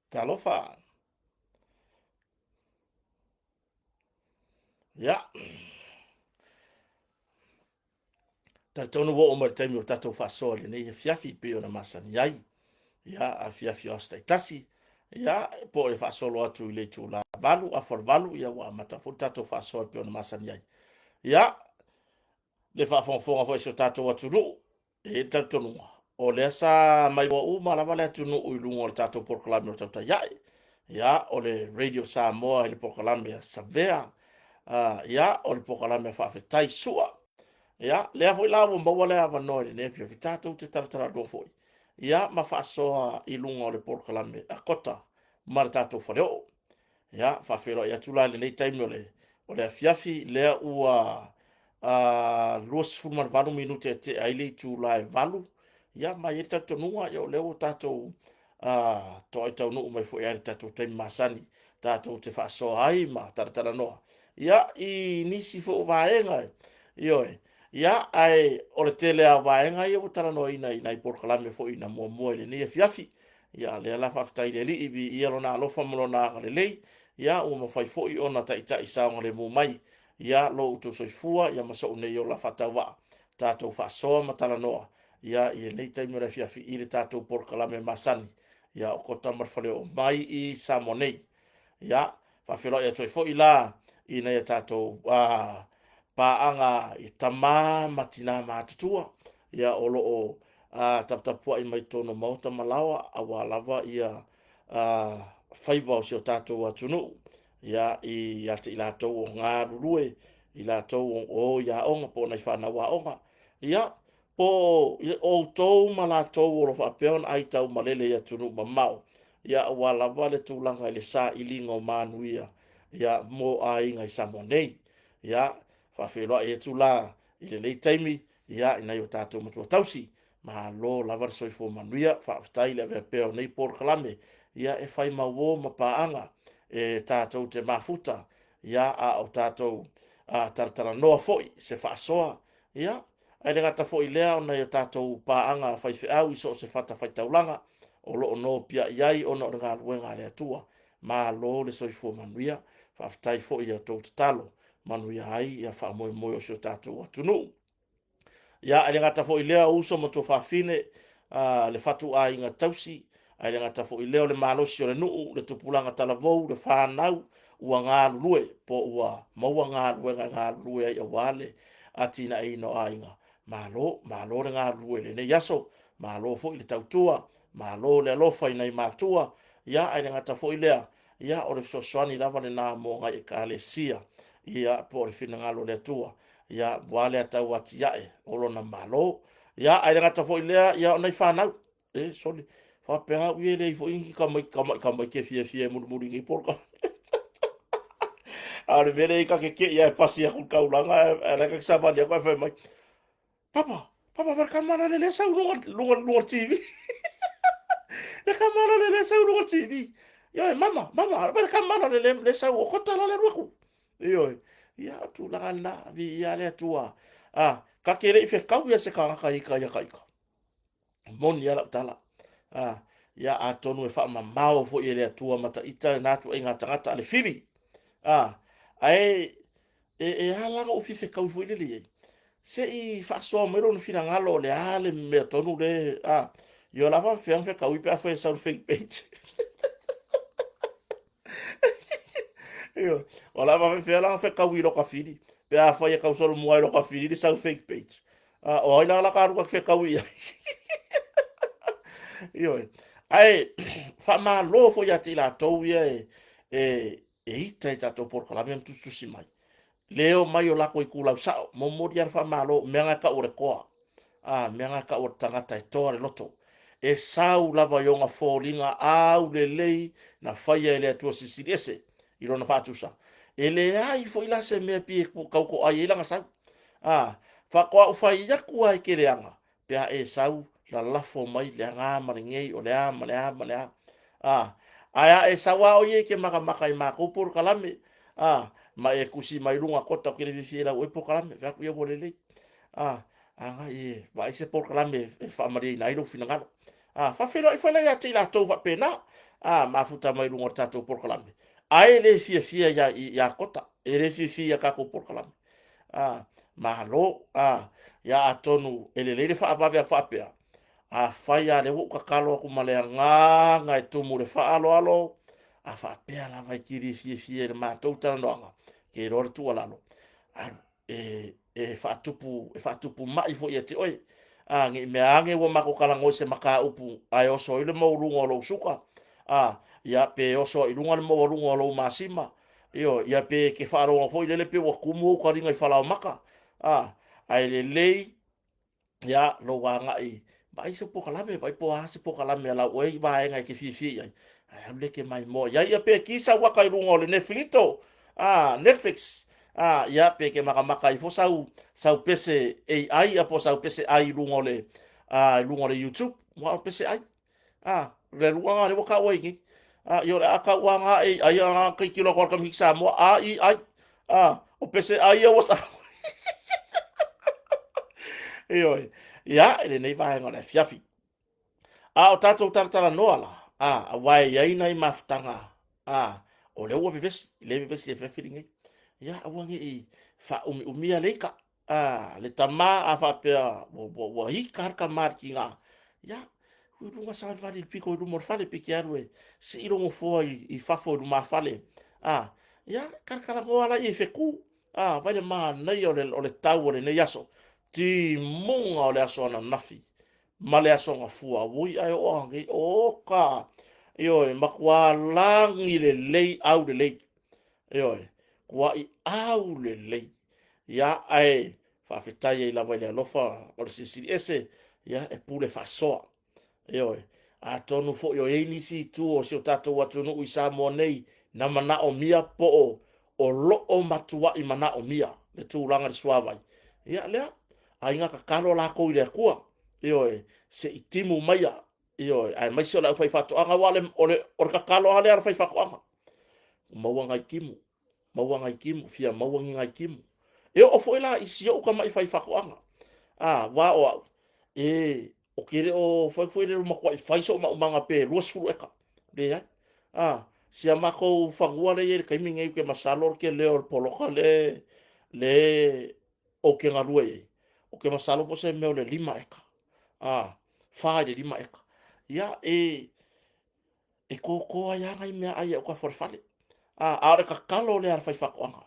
Talofa. Ia. Talitonu ua oo mai le taimi o le tatou faasoa i lenei afiafi pei ona masani ai. Ia, afiafi o aso taitasi. Ia, po o le faasolo atu i le itula 8, afa o le 8, ia ua amata foi le tatou faasoa e pei ona masani ai. Ia, le faafogafoga foi a si o tatou atunuu, E i ai le talitonuga, o lea sa maimoa uma lava le atunuu i luga o le tatou polokalame o Tautai Ae. Ia, o le Radio Samoa i le polokalame a Savea, ia, o le polokalame a Faafetai Sua. Ia, lea foi la ua maua le avanoa i lenei afiafi, tatou te talatalanoa foi, ia, ma faasoa i luga o le polokalame a Kota ma le tatou faleoo. Ia, faafeiloai atu la i lenei taimi o le, o le afiafi, lea ua 28 minute e tea ai le itula e 8. Ia, ma e i ai le talitonuga, ia, o lea ua tatou toai taunuu mai foi i le tatou taimi masani tatou te faasoa ai ma talatalanoa ia i nisi foi o vaega, ioe. Ia, ae o le tele lava o vaega ia ua talanoaina i nai polokalame foi na muamua i lenei afiafi. Ia, lea la faafetai i le Alii, viia lona alofa ma lona agalelei, ia ua mafai foi ona taitai saogalemu mai ia lo outou soifua ia ma sou nei ola faatauvaa, tatou faasoa ma talanoa ia i lenei taimi o le afiafi i le tatou polokalame masani ia o Kota ma le Faleoo mai i Samoa nei. Ia, faafeiloai atu ai foi la i nai a tatou paaga i tama ma tina matutua ia o lo o taputapuai mai totonu o maota ma laoa aua lava ia faiva o si o tatou atunuu ia ia te i latou o galulue, i latou o o i aoga po o nai fanau aoga, ia po o outou ma latou o lo o faapea ona aitau malele i atunuu mamao, ia aua lava le tulaga i le sailiga o manuia ia mo aiga i Samoa nei. Ia, faafeiloai atu la i lenei taimi ia i nai o tatou matua tausi, malo lava le soifua manuia, faafetai le avea pea o nei polokalame ia e fai mauo ma paaga e tatou te mafuta ia a o tatou talatalanoa foi se faasoa ia Ae le gata foi i lea, o nai a tatou paaga faifeau i so o se fatafaitaulaga o lo o nopiai ai ona o le galuega a le Atua. Malo le soifua manuia, faafetai foi i a outou tatalo, manuia ai ia faamoemoe o si o tatou atunuu. Ia, ae le gata foi i lea, o uso ma tuafafine, le fatuaiga tausi, ae le gata foi i lea o le malosi o le nuu, le tupulaga talavou, le fanau ua galulue po ua maua galuega e galulue ai aua le atinaeina o aiga. Malo, malo le galulue i lenei aso, malo foi le tautua, malo le alofa i nai matua, ia ae le gata foi i lea, ia o le fesoasoani lava lena mo nai ekalesia, ia po o le finagalo o le Atua, ia aua le tau atiae o lona Malo. Ia ae le gata foi i lea, ia o nai fanau, E sole, faapea au ia e leai foi ni tamaiti e fiafia e mulimuli i nei polokalame. A o le mea lea ta te te i lava e pasi atu i le taulaga ae o la e ta te savali atu ae fai mai, Papa, papa, vai le tama lale lea e sau i luga o le TV. Le tama lale lea e sau i luga o le TV. Ioe, mama, mama, vai le tama lale lea e sau, o Kota la le alu atu. Ioe, ia, o tulaga lena, viia le Atua. A, ta te le i fetau ia se tagata i ita ia ta ita. Moni lava lau tala. A, ia atonu e faamamao foi e le Atua ma ta ita lena ituaiga tagata a le fili. A, ae e, e a la ou fia fetaui foi lele i ai. Se i faasoa mai lona finagalo o le a le mea tonu le, a, ia o le a faapefea ona fetaui pe afai e sau i le fake page. Ioe, o le a faapefea la ona fetaui i lota fili pe afai e tau solomua i lota fili le sau fake page. A, o ai la la ka alu fetaui i ai. Ioe. Ae faamalo foi ia te i latou ia e, e ita i tatou polokalame ma tusitusi mai. Le omai o latou itulau sao, momoli lava le faamalo, o mea na e tau o le toa. A, mea na e tau o le tagata e toa le loto. E sau lava i ona foliga aulelei na faia e le Atua Silisili Ese i lona faatusa. E leai foi la se mea pei e tau toai ai lana sau. A, faatoa ou fai atu lava e te leaga, pe a e sau lalafo mai le aga ma lenei, o le a ma le a ma le a. A, ae a e sau lava o ia e te makamaka i matou polokalame, a, ma e tusi mai luga Kota, ou te le fiafia i lau oe polokalame, fai atu ia ua lelei. A, agai e vaai se polokalame e faamalieina ai lou finagalo. A, faafeiloai foi la ia te i latou faapena. mafuta mai luga o le tatou polokalame, ae le fiafia ia, ia Kota, e le fiafia ia tatou polokalame. Malo, ia atonu e lelei le faavave atu faapea, afai lava lea ua ou tatalo atu ma le agaga e tumu i le faaaloalo, a faapea lava e te le fiafia i le matou talanoaga, ke iloa le tuualalo, alu e faatupu, e faatupu mai foi ia te oe. A, ne i mea ane ua matou talanoa i se mataupu ae oso ai le maualuga o lou suka, a, ia pe oso ai i luga le maualuga o lou masima, ioe, ia pe e te faalogo foi lele pe ua tumu ou taliga i falaoamata, a, ae lelei ia lou agai, vaai se polokalame, vaai po o a se polokalame a lau oe vaega e te fiafia i ai, ae alu lea e te maimoa i ai. Ia pe ki sau ata i luga o le Nefilito, Netflix, ia pe te matamata ai fo sau, sau pese AI, ia po sau pese ai i luga o le, i luga o le YouTube, aua o pese ai. Le luga lea ua tau ai nei. Ia o le a tau aga AI, aga tilotilo atu a le tamaititi Samoa, A, I, ai. O pese ai ia ua sau. Ioe. Ia, i lenei vaega o le afiafi. A o tatou talatalanoa la, aua e i ai nai mafutaga, o lea ua vevesi, lea e vevesi i le afiafi lenei. Ia, aua ne i faaumiumia le ita. Le tama a faapea ua ita le tama i le tiga, ia, ui luga savalivali i le pito i luma o le fale, pe te alu e sii lou nofoa i fafo i lumafale, ia, talatalanoa laia i fetu, vaai le manaia o le tau o lenei aso, timuga o le aso ananafi ma le aso gafua, ui ae oo anei, oka, ioe, matua lagi lelei, aulelei, ioe, tuai aulelei. Ia, ae faafetai ai lava i le alofa o le Silisili Ese, ia, e pule faasoa. Ioe. Atonu foi o i ai nisi itu o si o tatou atunuu i Samoa nei na manaomia po o o lo o matuai manaomia le tulaga i le suavai. Ia lea, ai na tatalo latou i le Atua, ioe, se i timu maia, ioe, aemaise o le aufaifaatoaga, aua o le tatalo lava lea a le faifaatoaga, maua nai timu, maua nai timu, fia maua ni nai timu. E oo foi la i si ou tamai faifaatoaga, aua o au, e, ou te le o fai foi le matuai fai sou maumaga pe 20 eka. Leai. Si a matou fanua lea e i ai i le taimi lenei, ou te masalo o le tele o le poloka le, le ou te galue i ai, ou te masalo po o se mea o le 5 eka. 4 i le 5 eka. Ia, e, e toto ai lava nai meaai i autafa o le fale. A o le tatalo lea a le faifaatoaga,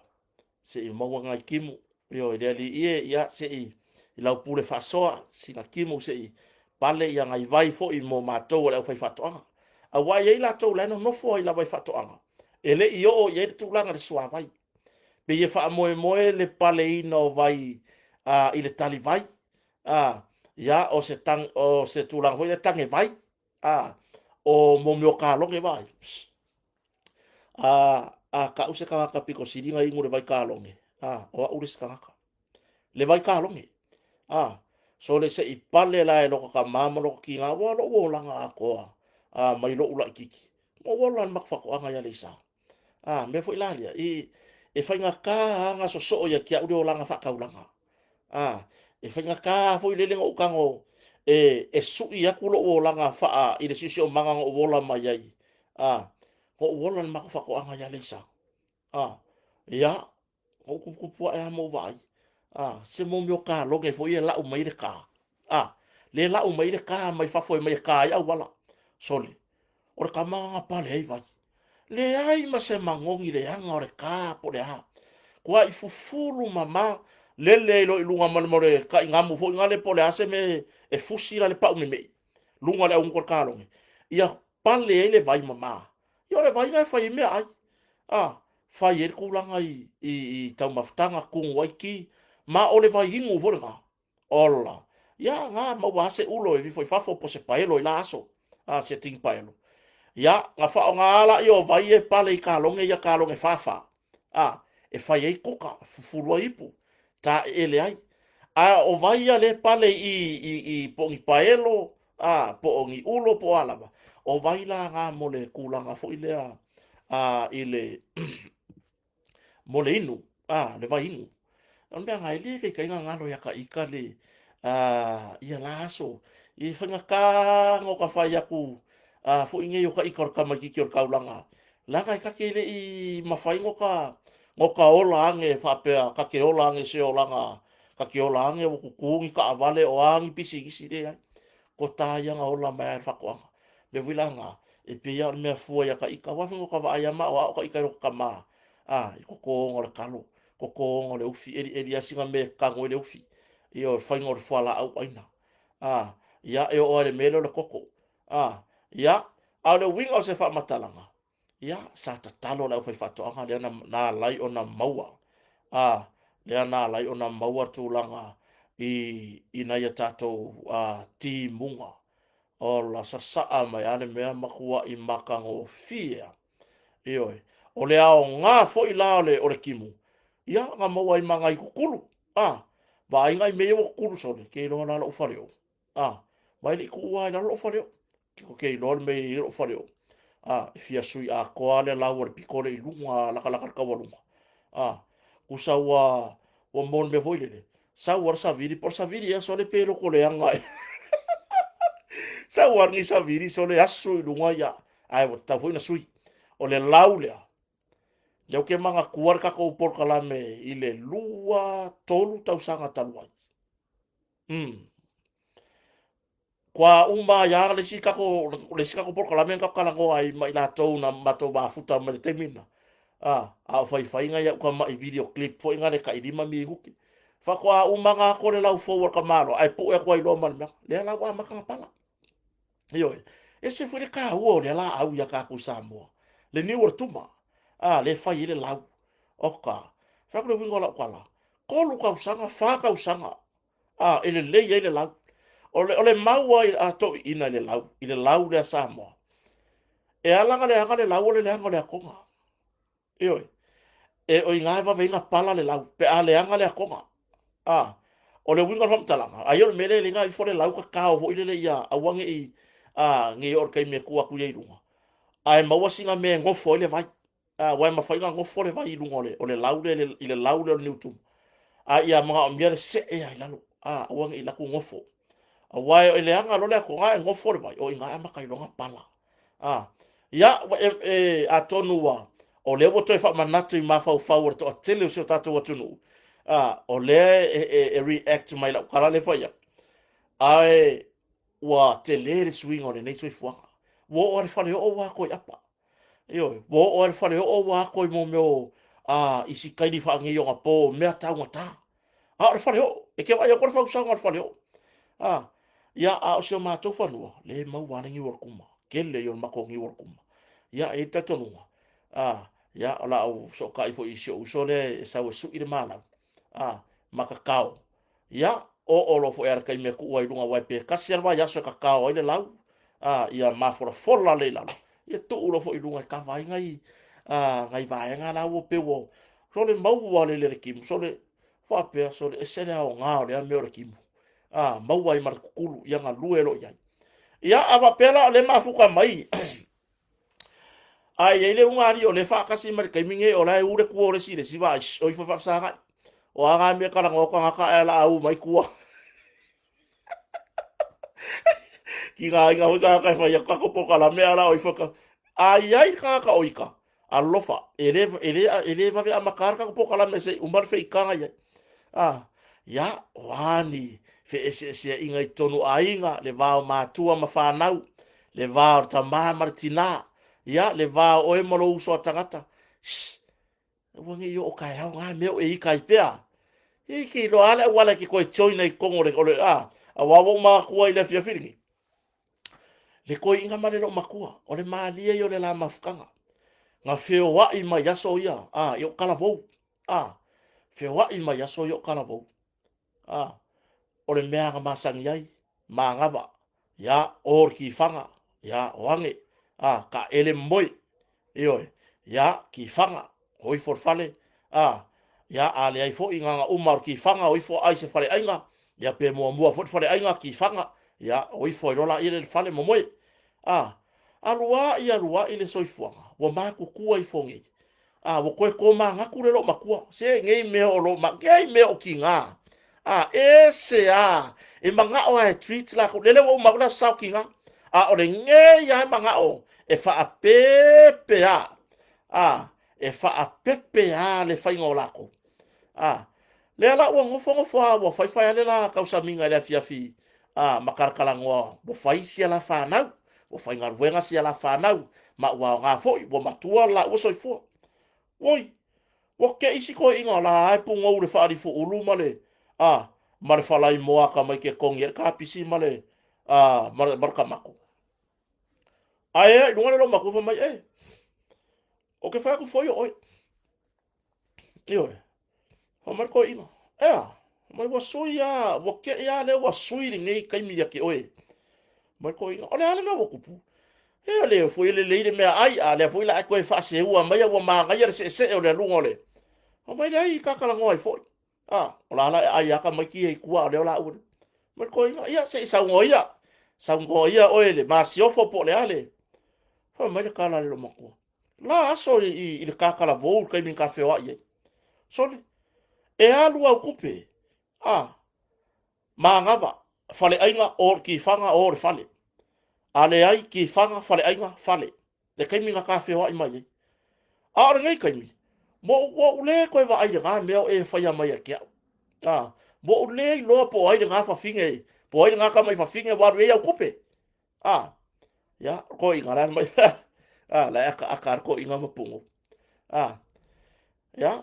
se i maua nai timu, ioe, le alii e, ia, se i i lau pule faasoa, sina timu se i pale ia nai vai foi mo matou o le aufaifaatoaga. Aua e i ai latou la e nonofo ai lava i faatoaga, e le i oo i ai le tulaga i le suavai. Pei e faamoemoe le paleina o vai i le talivai, ia, o se, tang, o se tulaga foi lea tagevai, a, o mo mea o kaloge vaai. A tau se tagata pito sili ona inu le vai kaloge, a, o au le isi tagata. Le vai kaloge. A, so le se i pale la e lota tama ma lota tiga, ua lou olaga atoa, a, mai lou laititi. Ua ola le matou faatoaga i Aleisa. A, mea foi la lea, e faigata lava ona sosoo ia te au le olaga faataulaga. A, e faigata foi lele ona ou tago e sui atu lou olaga faa i le siosiomaga na ou ola mai ai. A, na ou ola i le matou faatoaga i Aleisa. A, ia, na ou tuputupu ae lava ma ou vaai. A, se mo mea o kaloge foi e lau mai le ka. A, le lau mai le ka mai fafo e mai e ka ai auala. Sole, o le tama na pale ai vai. Leai ma se magogi leaga o le ka po o le a. Tuai fufulu mama, lele ai loa i luga ma le mea o le taigamu foi lale po o le a se mea e fusi la le pau memei, luga o le augutu o le kaloge, ia pale ai le vai mama. Ia o le vai lena e fai ai meaai. A, fai ai le tulaga i taumafataga, tunu ai ti, ma o le vai inu foi lena. Ola. Ia, na maua lava se ulo e ifo i fafo po o se paelo i la aso, a, se tini paelo. Ia, na faaaoga lea o vai e pale i kaloge ia kaloge fāfā, a, e fai ai kuka, fufulu ai ipu, taeele ai. A o vai ia lea e pale i, i, i po o ni paelo, a, po o ni ulo, po o a lava, o vai la na mo le tulaga foi lea a, i le mo le inu, a, le vai inu. O le mea lena, e le taitai ona galo ia ka ita le, a, ia la aso. I faigata ona ou ta fai atu, A foi nei o ka ika o le tamaititi o le taulaga, leaga e ta te le i mafai no ka, no ka ola ane faapea ta te ola ane se olaga, ta te ola ane ua tutu ni taavale o a ni pisinisi, leai. Ko ta ia na ola mai lava i le faatoaga. Mea foi la na, e pei lava o le mea fua ia ta ita, aua foi no ta vaai lava ma o ao ta ita i lota tama, a, i totoina o le talo, totoina o le ufi, elieli lava sina mea e tanu ai le ufi, ia o le faiga o le fualaau aina. A, ia, e oo lava i le mea lea o le koko. A, ia, a o le uiga o se faamatalaga, ia, sa tatalo le aufaifaatoaga lea na, na ala ai ona maua, a, lea na ala ai ona maua tulaga i, i nai a tatou a, timuga. Ola, sasaa mai lava le mea matuai matagofie lava. Ioe. O le aoga foi la o le, o le timu, ia, na maua ai ma nai tutulu. A, vaai nai mea ia ua tutulu sole, ke iloa la lou faleoo. A, vaai le i tuu lava i lalo lou faleoo. Ke iloa le mea i lou faleoo. A, e fia sui atoa le lau o le pito le i luga, lakalaka le taualuga. A, tusa ua, ua maua le mea foi lele, sau lava le savili, po o le savili ea sole pe loto leaga e. Sau lava lenei savili sole asu i luga ia, ae ua tatau foi ona sui. O le lau lea, lea ou te manatua le tatou polokalame i le 2, 3 tausaga talu ai. Kua uma ai lava le isi tatou, le isi tatou polokalame na tatou talanoa ai ma i latou na matou mafuta mai le taimi lena. A, a o faifai nai au tamai video clip foi na le tai 5 minute. Faatoa uma na ato le lau fou a le tamaloa, ae pue atu ai loa ma le mea. Lea la ua amata ona pala. Ioe. Ese foi le taua o lea laau ia tatou i Samoa. Le niu o le tuma. A, lea e fai ai le lau. Oka. Fai atu le uiga o lau tala. 3 tausaga, 4 tausaga. A, e lelei ai le lau. O le, o le mau a, a toeaiina i le lau, i le lau lea Samoa. E ala ona leaga le lau o le leaga o le atoga. Ioe. E, o i ina e vave ai ona pala le lau, pe a leaga le atoga. A, o le uiga o le faamatalaga, ai o le mea lea e leina ifo le lau kakao foi lele ia aua ne i, a, ne i oo i le taimi e tuu atu ai i luga, ae maua sina mea e gofo ai le vai. A, aua e mafai ona gofo le vai i luga o le, o le lau lea, i le lau lea o le niu tuma. A ia manaomia le see lava i lalo, a, aua ne i alu atu gofo. Aua e leaga loa le atoga ae gofo le vai, o i ina e amata ai loa ona pala. A, ia, e, e, atonu ua, o lea ua toe faamanatu i mafaufau o le toatele o si o tatou atunuu, a, o lea e, e, e react mai lau tala lea e fai atu. Ae ua tele le suiga o lenei soifuaga. Ua oo lava i le faleoo ua ato i apa. Ioe, ua oo lava i le faleoo ua ato i mo mea o a, i sikaili faaneionapo, mea taugata. A o le faleoo, e te vaai atu le fausaga o le faleoo. A, ia, a o si o matou fanua, le maua lava le niu o le tuma. Tele ia o le matou niu o le tuma. Ia, e i ai le talitonuga, a, ia, o la ou sootai foi i si ou uso lea e sau e sui le malau, a, ma kakao. Ia, oo loa foi lava i le taimi e tuu ai i luga, aua pe tasi lava le vaiaso e kakao ai le lau, a, ia mafolafola lea i lalo, ia tuu loa foi i luga e kava ai nai, a, nai vaega la ua pei ua, sole maua lele e le timu, sole faapea, sole ese le aoga o lea mea o le timu. A, maua ai ma le kukulu, ia galue loa i ai. Ia, a faapea la o lea e mafuta mai, Ae i ai le ugaalii o lea e faatasi mai le taimi nei, o la e u le tua o le isi i le isi vaai, o ifo e faafesagai. O a na mea e talanoa atu tagata ae o le a u mai tua. Tigaina foi tagata e fai atu tatou polokalame ae o le a o ifo e ta... A i ai le tagata o ita, alofa, e le, e le, e le vave amata le tatou polokalame se i uma le feitaga i ai. A, ia, o a ni feeseeseaiga i totonu o aiga, le va o matua ma fanau, le va o le tama ma le tinā, ia, le va o oe ma lou uso a tagata. Shh, aua ne i oo taeao na mea o e ita ai pea. E te iloa lava le auala e te toe join ai i totonu o le, o le, a, aua ua ou manatua i le afiafi lenei, le toeaina ma le loomatua, o le malie ia o le la mafutaga. Na feoai mai aso ia, a, i o talavou, a, feoai mai aso ia o talavou. A, o le mea na masani ai, manava, ia, o le tifaga, ia, o age, a, taele moe, ioe, ia, tifaga, o ifo i le fale, a, ia, a leai foi na ona uma o le tifaga, o ifo ai se faleaiga, ia, pe muamua foi le faleaiga, tifaga, ia, o ifo ai loa laia i le fale ma moe. A, alu ai, alu ai le soifuaga, ua matutua ifo nei, A, ua toe tomanatu le loomatua, se nei mea o lo ma, nei mea o tiga. A, ese a, e manao lava e treat latou, lele ua uma atu le aso Sa o tiga. A o lenei lava e manao e faapepe a, a, e faapepe a le faiga o latou. A, lea la ua nofo nofo a ua fai fai a le la tausamiga i le afiafi a ma talatalanoa ua fai sia la fanau, ua faigaluega sia la fanau, ma ua aoga foi, ua matua le laua soifua. Oi, ua te i si toeaina o la e punou le faalifuulu ma le, a, ma le falaimoa a tamaiti e togi ai le kapisi ma le, a, ma le, ma le tamato. Ae ea i luga le loomatua fai mai, e, ou te fai atu foi o oe. Ioe. Fai mai le toeaina, ea, mai ua sui lava, ua te i lava lea ua sui lenei taimi ia te oe. Mai le toeaina, o le a le mea ua tupu? E le foi e lelei le meaai, a lea foi la e toe faaseua mai ua manaia le seesee o le aluga o le... Fai mai leai, ta talanoa ai foi. A, o la la e ai lava tamaiti ia i tua, a o lea o la ua... Mai le toeaina, ia se i saunoa ia, saunoa ia oe le masiofo po o le a le... Fai mai le tala a le loomatua, la aso i le tatalavou i le taimi na ta feoai ai. Sole, e alu au tupe, a, manava, faleaiga, o le tifaga, o le fale. A leai, tifaga, faleaiga, fale. Le taimi na ta feoai mai ai. A o lenei taimi, ua ou le toe vaai i lena mea o e faia mai ia te au. A, ua ou le iloa po o ai lena fafine, po o ai lena tamai fafine ua alu i ai au tupe. A, ia, o toeaiina la e mai, a, la e akaaka lava le toeaina ma pugou. A, ia,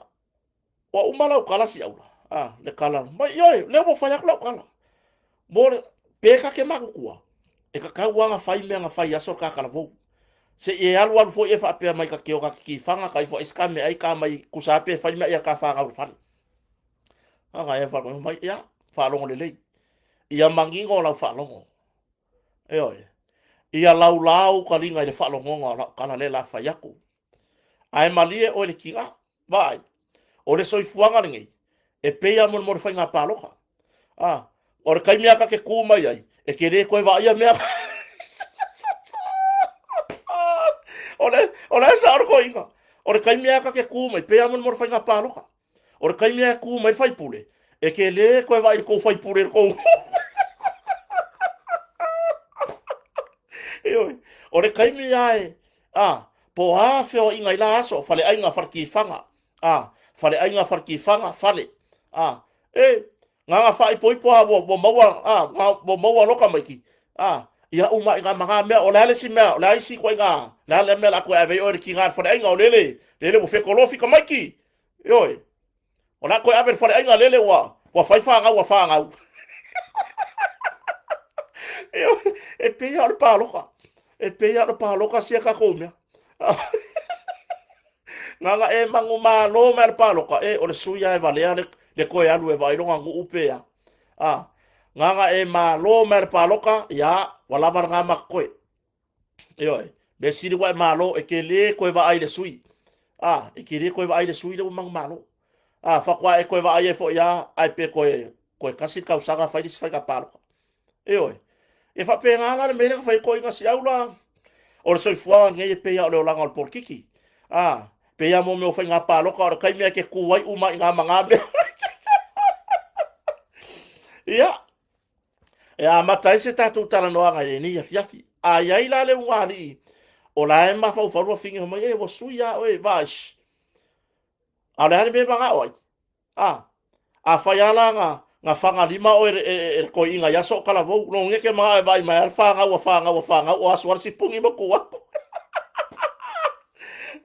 ua uma lau tala Siaula, a, le tala, mai, ioe, lea ua fai atu lau tala. Mo le, pe ta te matutua, e tatau lava ona fai mea na fai i aso o le tatalavou. Se i e alu alu foi e faapea mai ta te o ta te tifaga, ta ifo ai se ta meaai ta mai tusa lava pe fai le meaai a ta fanau i le fale. Ana e faalogo mai, ia, faalogo lelei. Ia manino lau faalogo. Ioe. Ia laulā ou taliga i le faalogoga o lau tala lea o le a fai atu. Ae malie oe le tiga. Vaai, o le soifuaga lenei, e pei lava mo le faiga palota. A, o le taimi lava ta te tu mai ai, e te le toe vaaia mea. O le, o le sao o le toeaina. O le taimi lava ta te tu mai, pei lava mo le faiga palota. O le taimi lava e tu mai le faipule, e te le toe vaai i le tou faipule i le tou Ioe, o le taimi lava e, a, po o a feoaiga i la aso, faleaiga, faletifaga, a, faleaiga, faletifaga, fale, a, e, na ona faaipoipo lava ua, ua maua, a, ua maua loa tamaiti, a, ia uma i ngā ma ngā mea, o le a le isi mea, o le a isi ituaiga, le a le mea o le a toe ave ai oe i le tiga i le faleaiga, o lele, lele ua fetolofi tamaiti, Ioe. O le a toe ave i le faleaiga lele ua, ua fai fanau a fanau. Ioe, e pei lava o le paloka. E pei lava o le paloka sia tatou mea. Na ona e manumalo mai le paloka, e o le sui lava e valea le, le toe alu e vaai lona nuu pe a. A, na ona e malo mai le paloka, ia, ua lava lena ma totoe. Ioe, mea sili ua e malo, e te le toe vaai i le sui. A, e te le toe vaai i le sui lea ua manumalo. A, faatoa e toe vaai ai foi lava, ae pe toe, toe tasi le tausaga fai le isi faiga palota. Ioe, e faapena la le mea lea na fai ai toeaiina siau la. O le soifuaga lenei e pei lava o le olaga o le polokiki. A, pei lava mo mea o faiga palota, o le taimi lava e te tu ai uma i ngā ma ngā mea. Ia, E amata ai se tatou talanoaga i lenei afiafi. A i ai la le ugaalii o la e mafaufau le wafine mai, e ua sui a oe, vaai. A o le a le mea e manao ai? A, a fai a la na, na fagalima oe e, e, e le toeaina i aso o talavou, lona uiga e te manao e vaai mai a le fanau a fanau a fanau o aso a le sipuni ma tu atu.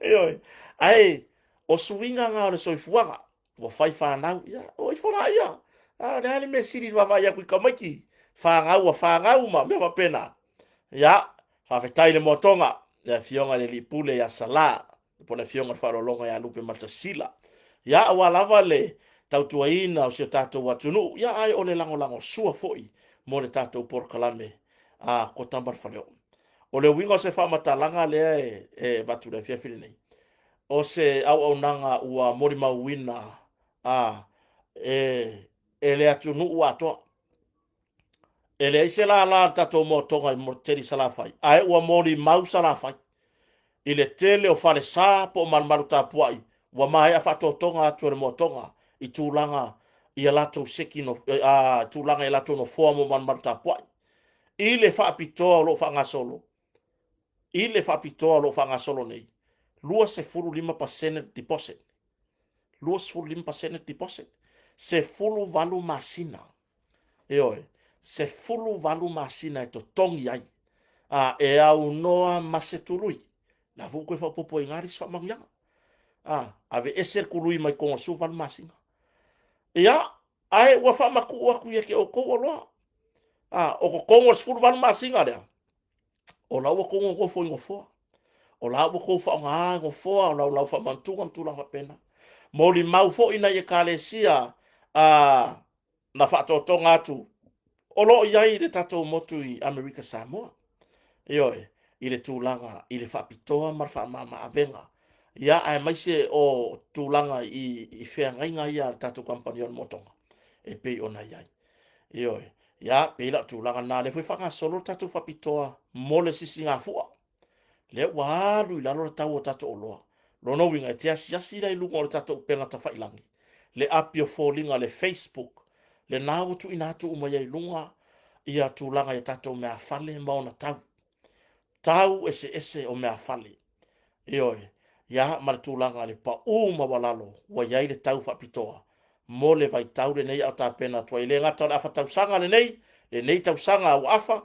Ioe. Ae, o suiga na o le soifuaga. Ua fai fanau, ia, o ifo la ia. A, o le a le mea sili i le vaavaai atu i tamaiti, fanau a fanau ma mea faapena. Ia, faafetai i le moatoga, le Afioga i le Alii Pule ia Salā, po o le Afioga i le Faaaloaloga ia Lupe Matasila. Ia, aua lava le tautuaina o si o tatou atunuu, ia, ae o le lagolagosua foi mo le tatou polokalame a Kota ma le Faleoo. O le uiga o se faamatalaga lea e avatu i le afiafi lenei, o se auaunaga ua molimauina a e, e le atunuu atoa. E leai se lālā a le tatou moatoga i Motutele i Salafai, ae ua molimau Salafai i le tele o falesa po o malumalu tapuai ua maea faatotoga atu e le moatoga i tulaga i a latou seki no, a, tulaga i a latou nofoa mo malumalu tapuai. I le faapitoa o lo o faagasolo, i le faapitoa o lo o faagasolo nei, 25% deposit. 25% deposit. 18 masina. Ioe, 18 masina e totogi ai. A, e aunoa ma se tului. La foi ua toe faaopoopo i ina le isi faamanuiaga. A, aveese le tului mai totonu o le 18 masina. Ia, ae ua faamatuu atu ia te outou oloa. A, o totonu o le 18 masina lea, o la ua outou nonofo i nofoa. O la ua outou faaaoga nofoa o laulau faamantuga ma tulaga faapena. Molimau foi nai ekalesia a, na faatotoga atu o lo o i ai le tatou motu i Amerika Samoa. Ioe, i le tulaga i le faapitoa ma le faamama avega. Ia, aemaise o tulaga i feagaiga ia a le tatou kamupani o le Motoga e pei ona i ai. Ioe, ia, pei la o tulaga na, lea foi faagasolo le tatou faapitoa mo le sisigafua. Lea ua alu i lalo le tau o tatou oloa. Lona uiga, e te asiasi la i luga o le tatou upega tafailagi, le api o foliga, le Facebook, lena ua tuuina atu uma i ai i luga ia tulaga i tatou meafale ma ona tau. Tau eseese o meafale. Ioe, ia ma le tulaga i le pau maualalo ua i ai le tau faapitoa mo le vaitau lenei a o tapena atu ai. E le gata o le afa tausaga lenei, lenei tausaga ua afa,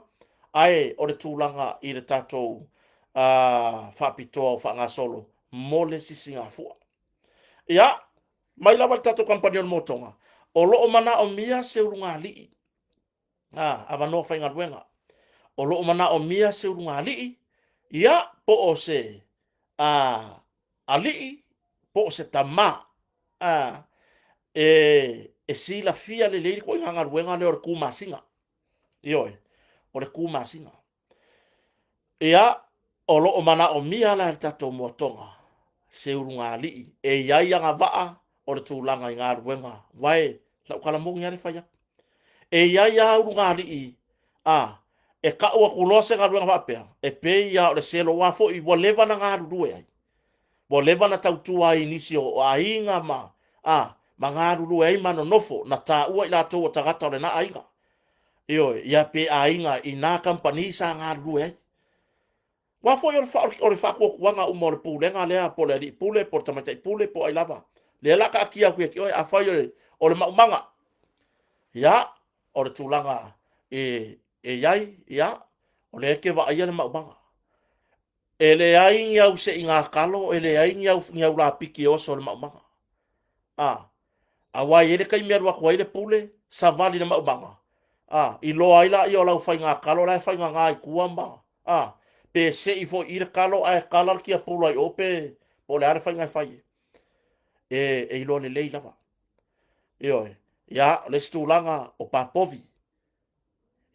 ae o le tulaga i le tatou faapitoa o faagasolo mo le sisigafua. Ia, mai lava le tatou kamupani o le Motoga, o lo o manaomia se ulugalii, avanoa faigaluega. O lo o manaomia se ulugalii, ia, po o se alii, po o se tama, e silafia lelei le ituaiga galuega lea o le tumasina. Ioe, o le tumasina. Ia, o lo o manaomia la e le tatou moatoga se ulugalii e i ai agavaa o le tulaga i galuega, aua lau tala moni lava le fai atu. E i ai lava ulugalii a e tau atu loa se galuega faapea, e pei lava o le selo, aua foi ua leva na galulue ai, ua leva na tautua ai i nisi o aiga ma, a, ma galulue ai ma nonofo, na taua i latou o tagata o lena aiga. Ioe, ia pe aiga i na kamupani sa galulue ai. Aua foi o le faatuatuaga uma o le pulega lea, po o le alii pule, po o le tamaitai pule, po o ai lava. Lea o le a taatia atu ia te oe, afai o le maumaga, ia, o le tulaga e i ai, ia, o lea e te vaaia le maumaga. E leai ni au seiga kalo, e leai ni au lapiki e oso i le maumaga. A, aua e i ai le taimi e alu atu ai le pule, savali i le maumaga, a, iloa ai lea o lau faiga kalo la e faigaga i tua ma, a, pe sei foi i le kalo ae kala le tiapula i o pe, po o le a le faiga e fai ai. E iloa lelei lava. Ioe. Ia, o le isi tulaga o papovi.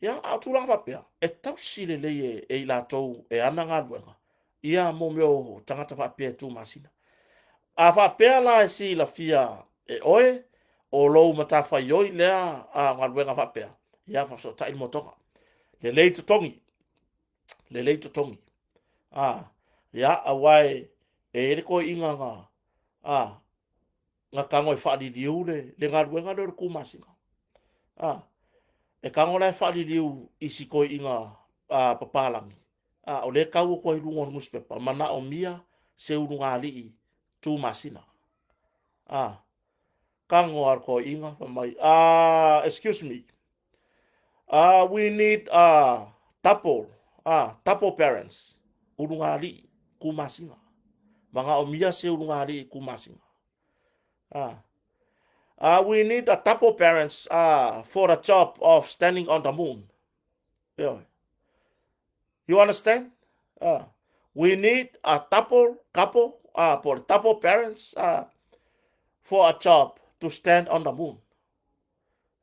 Ia, a o tulaga faapea, e tausi lelei e i latou e ana galuega, ia mo mea o tagata faapea e tumasina. A faapea la e silafia e oe, o lou matafaioi lea a galuega faapea, ia faafesootai le motoga. Lelei totogi, lelei totogi. A, ia, aua e i ai le toeaina na, a, na tago e faaliliu le galuega lea o le tumasina. A, e tago la e faaliliu i si toeaina papalagi, a, o lea e tau atu ai i luga o le nusipepa, manaomia se ulugalii tumasina. A, tago a le toeaina fai mai, excuse me, we need a double, double parents, ulugalii tumasina. Manaomia se ulugalii tumasina. We need a double parents for the job of standing on the moon. Yeah. You understand? We need a double couple, for double parents for a job to stand on the moon.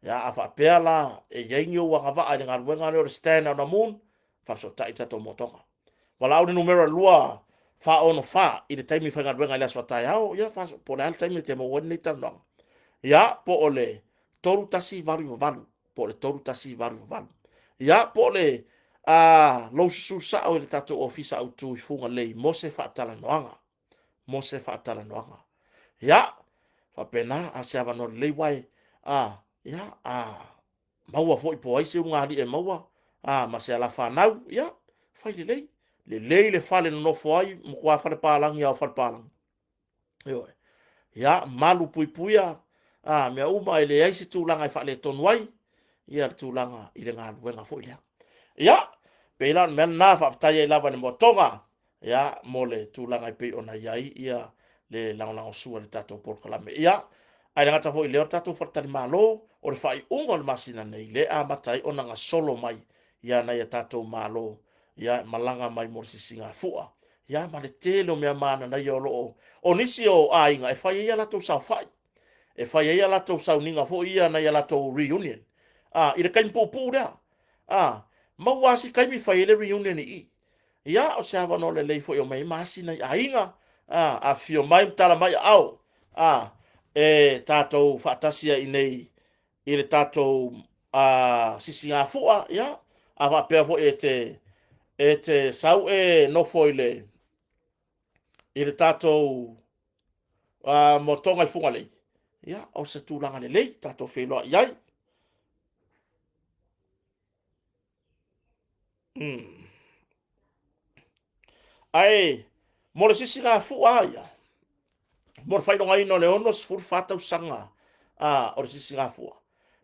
Ia, a faapea la, e i ai ni ou agavaa i le galuega lea o le stand on the moon, faafesootai i le tatou motoga. Valaau le numera 2 464 i le taimi faigaluega i le aso a taeao, ia, po o le a le taimi e te maua ai lenei talanoaga. Ia, po o le 3188, po o le 3188. Ia, po o le lou susu sao i le tatou ofisa autu i Fugalei mo se faatalanoaga. Mo se faatalanoaga. Ia, faapena, a se avanoa lelei uae, a, ia, a, maua foi po o ai se ulugalii e maua. a, ma se alafanau, ia, fai lelei. Lelei le fale nonofo ai, matua falepalagi lava o falepalagi. Ioe. Ia, malu puipuia, a, mea uma e leai se tulaga e faaletonu ai, ia le tulaga i le galuega foi lea. Ia, pei la o le mea lena, faafetai ai lava i le moatoga, ia, mo le tulaga e pei ona i ai ia le lagolagosua i le tatou polokalame. Ia, ae le gata foi i lea o le tatou faletalimalo, o le faaiuga o le masina nei, lea e amata ai ona gasolo mai ia nai a tatou malo, ia, malaga mai mo le sisigafua. Ia, ma le tele o mea mananaia o lo o, o nisi o aiga e fai ai a latou saofai, e fai ai a latou sauniga foi ia, nai a latou reunion, a, i le taimi puupuu lea, a, maua lava si taimi fai ai le reunion i i. Ia, o se avanoa lelei foi e omai ai ma asi nai aiga, a, afifio mai ma tala mai aao, a, e tatou faatasi ai i inei i le tatou sisigafua, ia, a faapea foi e te, e te sau e nofo i le, i le tatou moatoga i Fugalei, ia, o se tulaga lelei tatou feiloai ai. Ae mo le sisigafua lava ia, mo le faailogaina o le 64 tausaga o le sisigafua,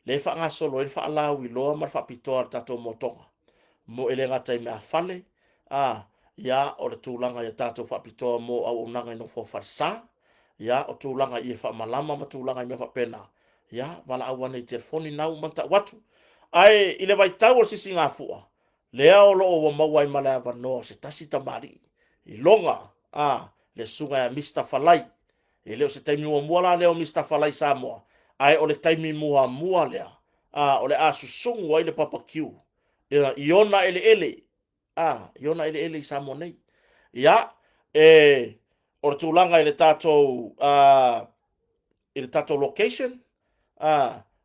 lea e faagasolo ai le faalauiloa ma le faapitoa a le tatou motoga, mo e le gata i meafale, ia, o le tulaga ia tatou faapitoa mo auaunaga i nofoa falesa, ia, o tulaga i e faamalama ma tulaga i mea faapena, ia, valaau ane i telefoni na ua uma ona tau atu. Ae i le vaitau o le sisigafua, lea o lo o ua maua ai ma le avanoa o se tasi tamalii i loga, le susuga ia Mister Falai. E le o se taimi muamua la lea o Mister Falai i Samoa, ae o le taimi muamua lea, o le a susugu ai le barbecue i ona eleele, i ona eleele i Samoa nei. Ia, e, o le tulaga i le tatou, i le tatou location,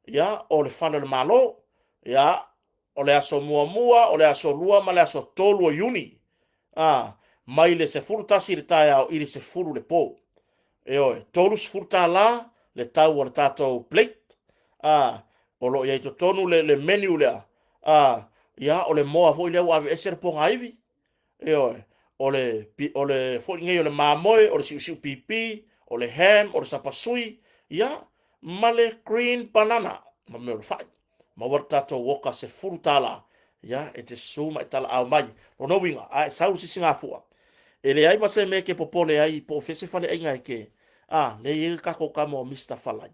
ia, o le fale o le Malo, ia, o le aso muamua, o le aso lua ma le aso 3 o Iuni, mai le 11 i le taeao i le 10 le po. Ioe, $30 le tau o le tatou plate, o lo o i ai totonu le, le menu lea, ia, o le moa foi lea ua aveese le pogaivi, ioe, o le, o le foi nei o le mamoe, o le siusiu pipi, o le ham, o le sapasui, ia, ma le green banana, ma mea o le fai. Maua le tatou oka $10, ia, e te susu ma e talaau mai. Lona uiga, a e sau i le sisigafua, e leai ma se mea e te popole ai po o fea se faleaiga e te, a, lea e i ai le tatou tama o Mister Falai.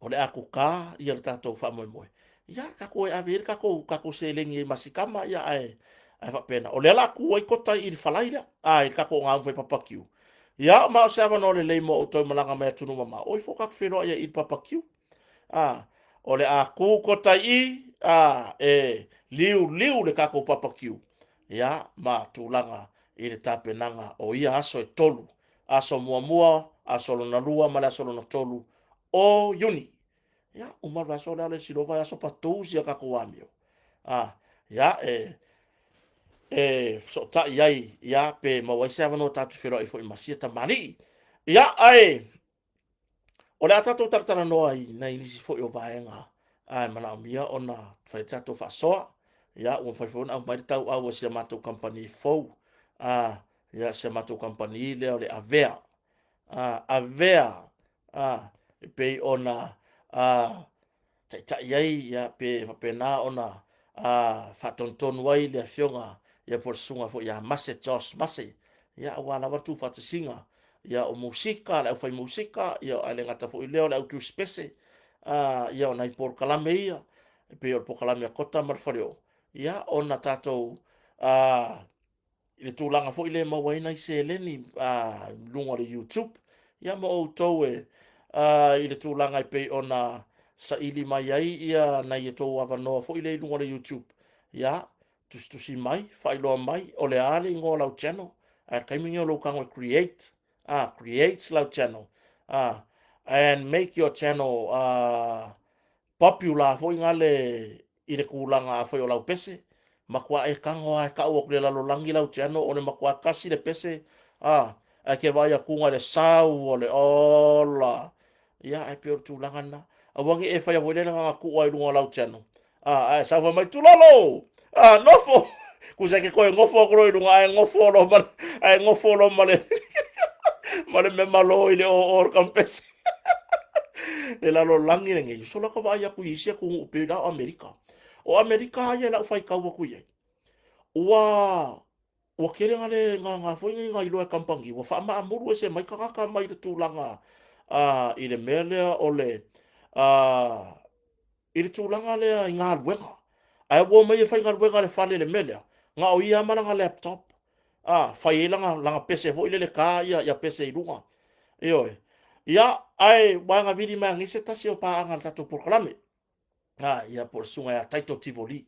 O le a kuka ia le tatou faamoemoe. Ia, tatou e ave ai le tatou, tatou seleni e masikama, ia, ae, ae faapena. O lea la tu ai kota i le falai lea, a, i le tatou ogaum fai papakiu. Ia, ma o se avanoa lelei mo outou e malaga mai atunuu mamao, o ifo tatou feiloai ai i le papakiu. A, o le a ku kota i i, a, e liuliu le tatou papakiu, ia, ma tulaga i le tapenaga o ia aso e tolu, aso muamua, aso lona lua ma le aso lona tolu o Iuni. Ia, uma le aso lea o le silova e aso patu si a tatou amio. A, ia, e, e fesootai ai, ia, pe maua ai se avanoa tatou feiloai foi ma sia tamalii. Ia, ae, O le a tatou talatalanoa i nai nisi foi o vaega ae manaomia ona fai le tatou faasoa. Ia, ua mafai foi ona aumai le tauau a si a matou kamupani fou, a, ia, si a matou kamupani lea o le Avea. A, Avea, a, e pei ona, a, taitai ai, ia, pe faapena ona faatonutonu ai le afioga ia po o le susuga foi ia Mase Josh Mase, ia, aua lava le tuufaatasiga, ia, o musika, le aufai musika, ia, ae le gata foi i lea o le au tusipese, ia, o nai polokalame ia, e pei o le polokalame a Kota ma le Faleoo, ia, ona tatou i le tulaga foi lea e maua ai nai seleni i luga o le YouTube, ia ma outou e i le tulaga e pei ona saili mai ai ia nai a outou avanoa foi lea i luga o le YouTube, ia tusitusi mai, faailoa mai o le a le igoa o lau channel, ae le taimi lenei o lou tago e create, create lau channel, and make your channel popular foi gale i le tulaga afai o lau pese, matua e tago lava e tau atu i le lalolagi lau channel o le matua tasi le pese, a, ae ke vaai atu i le sau o le ola. Ia, ae pei o le tulaga lena. Aua ne i e faia foi lea na ona tuu lava i luga o lau channel. A, ae sau fai mai, Tulolo! A, nofo! Kusa ke koe ngofo aku loa i luga, ae ngofo loa ma le, ae ngofo loa ma le, ma le mea malo i le oo o le kampese. Le lalolagi lenei, sola ka vaai aku i isi atunuu pei la o Amerika. O Amerika ia i lau faitau atu i ai. Ua Ua tele nga le nga foi nei nga iloa e kamupani ua faamaamulu ese mai tagata mai le tulaga i le mea lea o le i le tulaga lea i galuega. Ae ua omai e faigaluega i le fale i le mea lea, na o ia lava ma lana laptop, fai ai lana, lana pese foi lele ta ia, ia pese i luga. Ioe. Ia, ae ua agavili mai nei se tasi o paaga a le tatou polokalame. A, ia po o le susuga ia Taito Tivoli.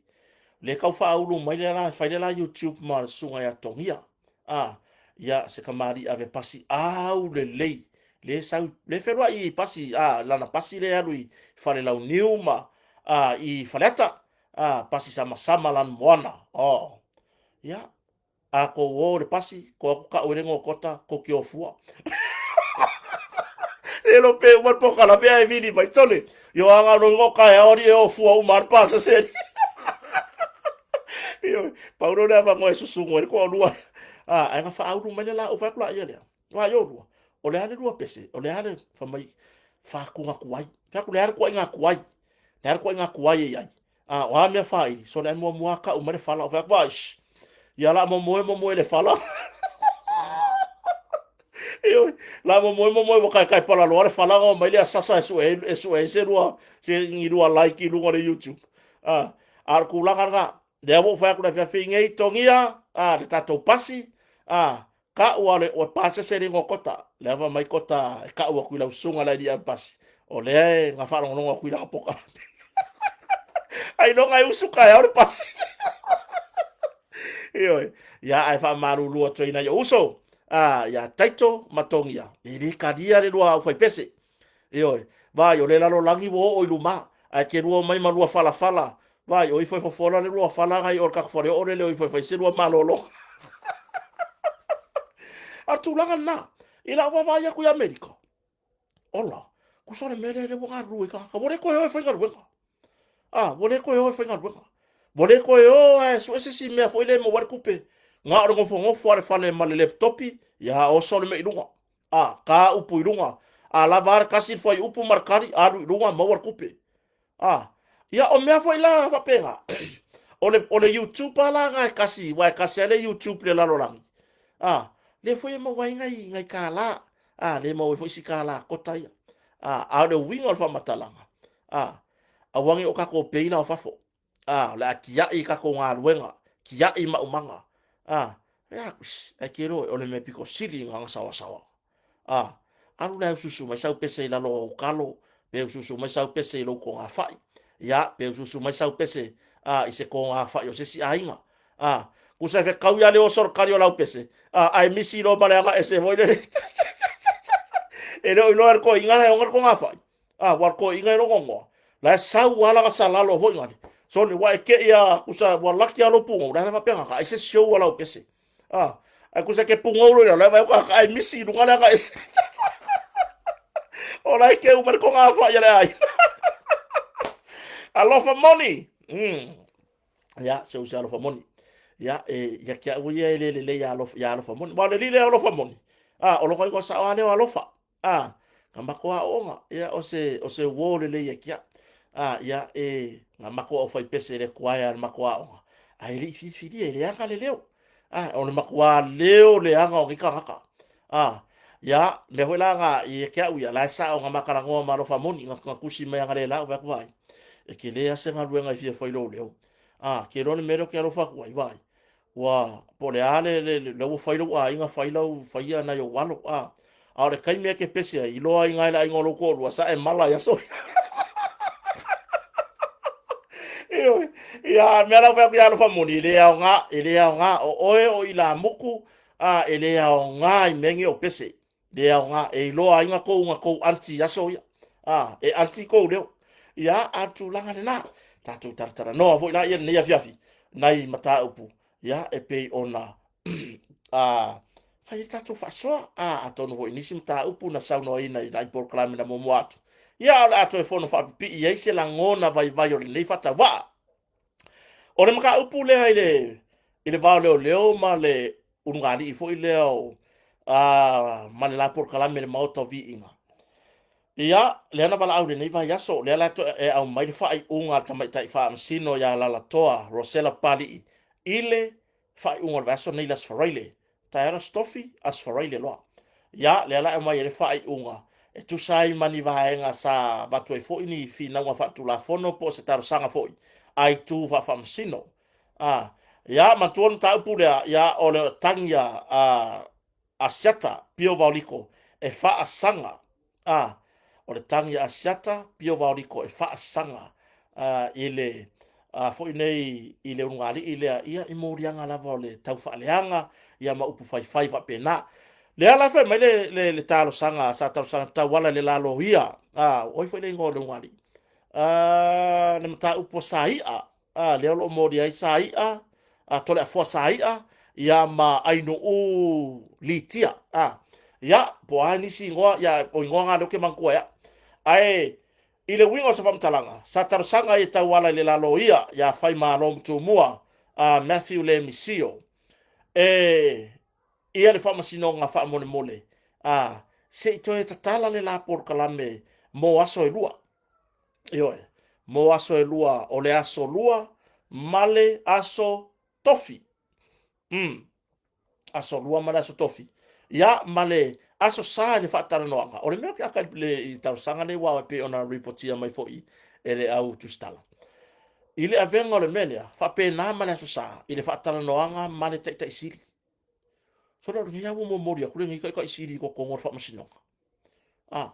Le tau faaulu mai le la, fai le la YouTube ma le susuga ia Togia. A, ia se kamali'i ave pasi au lelei. Le sau, le feluai i pasi, a, lana pasi le alu i Falelauniu ma a, i Faleata. A, pasi samasama lana moana. Oh. Ia, A kou o i le pasi, ko aku ka'u e le gokota, ko ki o fua. Le lo pe uma le pokalame ae vili mai tole. Io anga lo ngo ka e aori e o fua uma le pasa seri. Io, paulo le ava ngoe susungo e le ko lua. A, ai nga whaauru mai le la u whai ia lea. Wā io lua. O le ale lua pese, o le ale whamai whākunga kuai. Whai le ale kuai ngā kuai. Le ale kuai ngā kuai e iai. A, o a mea whāiri, so le ai mua mua ka uma le whala, o whai aku, ai, shh. Ia la momoe momoe le whala. Ioe, la momoe momoe wa kai kai pala loa le whala o mai le asasa e sue e sue se lua se ni lua like i lunga le YouTube. A, a le kulaga nga, lea ua ou fai atu le afiafi nei togia, a, le tatou pasi, a, Ka'u a le ua pasese le igoa kota, le ava mai kota e ka'u aku i lau susuga la e li'i ave pasi, o lea e nga faalogologo aku i lana pokalame. Ailoga e usu kaeao le pasi. Ioe, ia ae faamalulu atu ai nai ou uso, a, ia Taito ma Togia, e le kalia le lua aufaipese. Ioe, vai o le lalolagi ua oo i luma, ae ke lua omai ma lua falafala, vai o ifo e fofola le lua fala agai i o le tatou faleoo lele o ifo e fai se lua malologa. A o le tulaga lena, i lau vaavaai atu i Amerika, ola, kusa o le mea lea lea ua galulue ai tagata, ua le toe o e faigaluega. A, ua le toe o e faigaluega. Ua le toe o ae sue se isi mea foi lea e maua ai le tupe. Na o le nofonofo lava i le fale ma le lepetopi, ia oso le mea i luga. A, ta upu i luga. A lava a le tasi le fuaiupu ma le tali, alu i luga, maua le tupe. A, ia o mea foi la faapena, o le, o le YouTube lava la na e kasi, aua e kasi lava le YouTube i le lalolagi. A, lea foi e maua ai nai, nai kālā. A, lea e maua ai foi si kālā kota ia. A, a o le uiga o le faamatalaga, a, aua ne i o tatou pei la o fafo. A, o le a tiai i tatou galuega, tiai maumaga. A, ia, ae te iloa o le mea pito sili i ga saoasaoa. A, alu la e usuusu mai sau pese i lalo o ou kalo, pe usuusu mai sau pese i lou togafai, ia, pe usuusu mai sau pese, a, i se togafai o se isi aiga. A, tusa e fekau ia le oso o le kali o lau pese, a, ae misi loa ma le aga ese foi lele. E le o iloa e le toeaina la e ona le togafai. A, ua toeaina e logonoa. La e sau lava lana salalo foi ngale. Sole, ua e keʻi a, kusa, ua laki a lou pugou, la e faapea ka ai se show a lau pese. A, ai kusa ke pugou lo la vai ka ai misi lunga le aga ese. O la e ke uma le konga fa ia le ai. Alofa moni. Ia, se usi alofa moni. Ia, e, ia kia ua ia e le lelei ia alofa, ia alofa moni. Wa le lile alofa moni. A, o loko ingoa sao a leo alofa. A, ka matou aoaoga, ia, o se, o se uō lelei e kia. A, ia, e, nga matou aufaipese i le choir a le matou aoga, a e le i filifilia, e leaga le leo. A, o le matua leo leaga o nei tagata. A, ia, mea foi la nga, ia te au ia, la e sao nga ma talanoa ma alofa moni, nga, nga tusi mai aga le la, vaai atu vaai, e tele lava se galuega e fia fai i lou leo. A, ke iloa le mea lea ou te alofa atu ai, vaai, Ua, po o le a le, le, le ua fai lou aiga, fai lau, fai ia nai ou alo, a. A o le taimi e te pese ai, iloa ai i le aiga o lou toalua, sa e mala i aso ia. Ioe, ia, mea la fai atu ia alofa moni, e le aoga, e le aoga, o oe o ilāmuku, a, e le aoga i mea nei o pese. Le aoga, e iloa ai na kou, na kou aunty i aso ia. A, e aunty kou leo. Ia, a tulaga lena. Tatou talatalanoa foi la ia lenei afiafi, nai mataupu, ia, e pei ona, a, fai ai le tatou faasoa. A, atonu foi i nisi mataupu na saunoaina i nai polokalame na muamua atu. Ia, o le a toe fono faapipii ai se lagona vaivai o lenei faatauvaa. O le mataupu lea i le i le va o leoleo ma le ulugalii foi lea o a ma le la polokalame i le Maota o Viiga. Ia, lea na valaau i lenei vaiaso, lea la e aumai le faaiuga a le tamaitai faamasino ia Alalatoa Rosella Papalii i le faaiuga o le vaiaso lenei i le Aso Faraile. Taeao le Aso Tofi, Aso Faraile loa. Ia, lea la e aumai ai le faaiuga e tusa ai ma ni vaega sa avatu ai foi ni finauga faaletulafono po o se talosaga foi a itu faafaamasino. A, ia, manatua le mataupu lea, ia, o le tagi a Asiata Pio Vaoliko e faasaga A, o le tagi a Asiata Pio Vaoliko e faasaga i le a foi nei i le ulugalii lea, ia i moliaga lava o le taufaaleaga ia ma upu faifai faapena. Lea la fai mai le, le, le talosaga sa talosaga tauala i le la loia, a, o ai foi le igoa o le ulugalii? A, le mataupu a Sai'a a, lea o lo o molia ai Sai'a, a, Toleafoa Sai'a, ia ma Ainuu Litia, a, ia, po o a nisi igoa, ia, o igoa na lea ou te manatua e au. Ae, i le uiga o se faamatalaga, sa talosaga ai e tauala i le la loia ia Faimalo Mutumua, a Matthew Le Misio, e ia le faamasinoga faamolemole, a, se i toe tatala le la polokalame mo aso e lua. Ioe, mo aso e lua, o le aso lua ma le aso tofi. Aso lua ma le aso tofi. Ia, ma le aso sa i le faatalanoaga. O le mea ou te aka i le talosaga lea ua pei ona ripotia mai foi e le au tusitala. I le avega o le mea lea, faapena ma le aso sa i le faatalanoaga ma le Taitai Sili. Sole o lenei lava ua momoli atu lenei Taitai Sili i totonu o le Faamasinoga. A,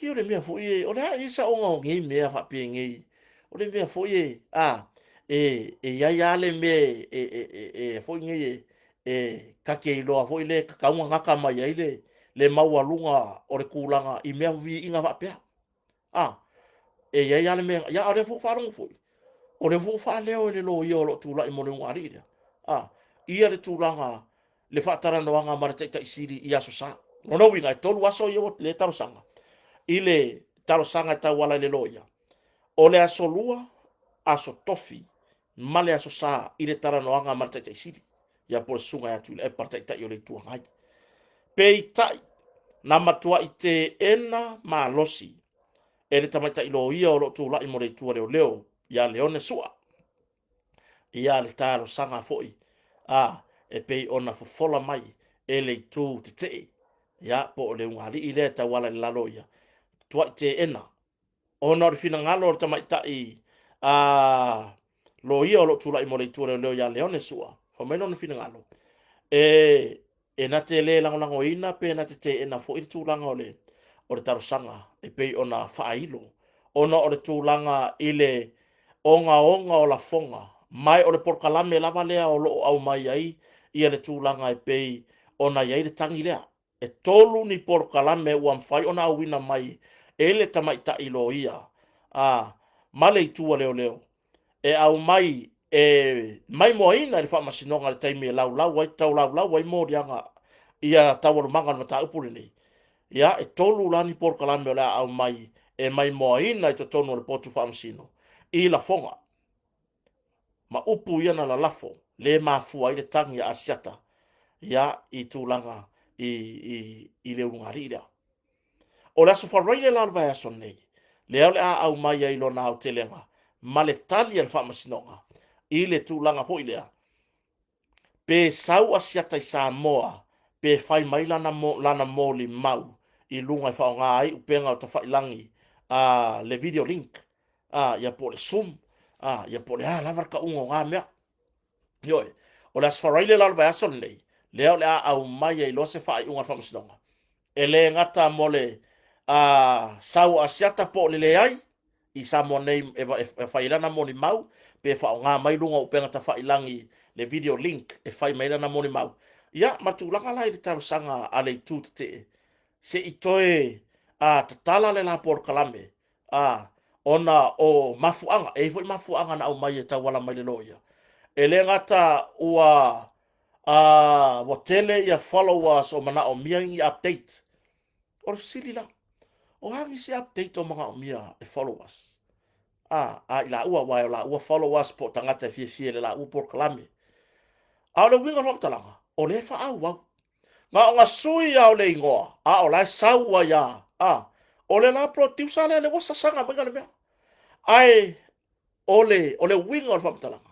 ia o le mea foi e, o le a ia saoga o nei mea faapenei, o le mea foi e, a, e, e i ai lava le mea e, e, e, e foi nei e, e ta te iloa foi le tatau ona gata mai ai le, le maualuga o le tulaga i mea viiga faapea. A, e i ai lava le mea, ia a o lea foi ua faalogo foi, o lea foi ua faaleo e le loia o lo o tulai mo le ulugalii lea, a, ia le tulaga, le faatalanoaga ma le Taitai Sili i Aso Sa. Lona uiga, e 3 aso ia ua le talosaga, i le talosaga e tauala i le loia, o le Aso Lua, Aso Tofi ma le Aso Sa i le talanoaga ma le Taitai Sili, ia po o le Susuga ia Tuilaepa, le Taitai o le Itu Agai. Peitai, na matuai teena malosi e le tamaitai loia o lo o tulai mo le Itu a Leoleo ia Leone Sua ia le talosaga foi a e pei ona fofola mai e le itu tetee ia po o le ulugalii lea e tauala i le lalo ia tuai teena ona o le finagalo o le tamaitai a loia o lo o tulai mo le itu o leoleo ia Leone Sua, fai mai lona finagalo, e, e na te le lagolagoina pe na te teena foi le tulaga o le, o le talosaga e pei ona faailo, ona o le tulaga i le ogaoga o lafoga, ma o le polokalame lava lea o lo o aumai ai ia le tulaga e pei ona i ai le tagi lea. E 3 ni polokalame ua mafai ona auina mai e le tamaitai loia a ma le itu a leoleo e aumai e maimoaina i le faamasinoga i le taimi e laulau ai, tau laulau ai moliaga ia taualumaga o le mataupu lenei. Ia, e 3 la ni polokalame o le a aumai e maimoaina i totonu o le potu faamasino i lafoga ma upu ia na lalafo le mafua ai le tagi a Asiata ia i tulaga i, i, i le ulugalii lea. O le Aso Faraile la o le vaiaso nei, lea o le a aumai ai lona aotelega ma le tali a le faamasinoga i le tulaga foi lea, pe sau Asiata i Samoa pe fai mai lana, lana molimau i luga e faaaoga ai upega o tafailagi a le video link, a, ia po o le Zoom, a, ia po o le a lava le tauga o na mea. Ioe, o le Aso Faraile la o le vaiaso lenei, lea o le a aumai ai loa se faaiuga a le faamasinoga. E le gata mo le a, sau o Asiata po o le leai i Samoa nei e, e, e fai ai lana molimau, pe faaaoga mai luga o upega tafailagi le video link e fai mai lana molimau. Ia, ma tulaga la i le talosaga a le itu tetee, se i toe a, tatala le la polokalame a, ona o mafuaaga, e i ai foi mafuaaga na aumai e tauala mai le loia. E le gata ua a, ua tele ia followers o manaomia ni update. O le fesili la, o a nisi update o manaomia e followers? a, a i laua, aua e o laua followers po o tagata e fiafia i le laua polokalame. A o le uiga o le faamatalaga, o lea e faaauau. Na o na sui lava o le igoa, a o la e sau ai lava. A, o le la producer lea, lea ua sasaga mai le mea. Ae o le, o le uiga o le faamatalaga,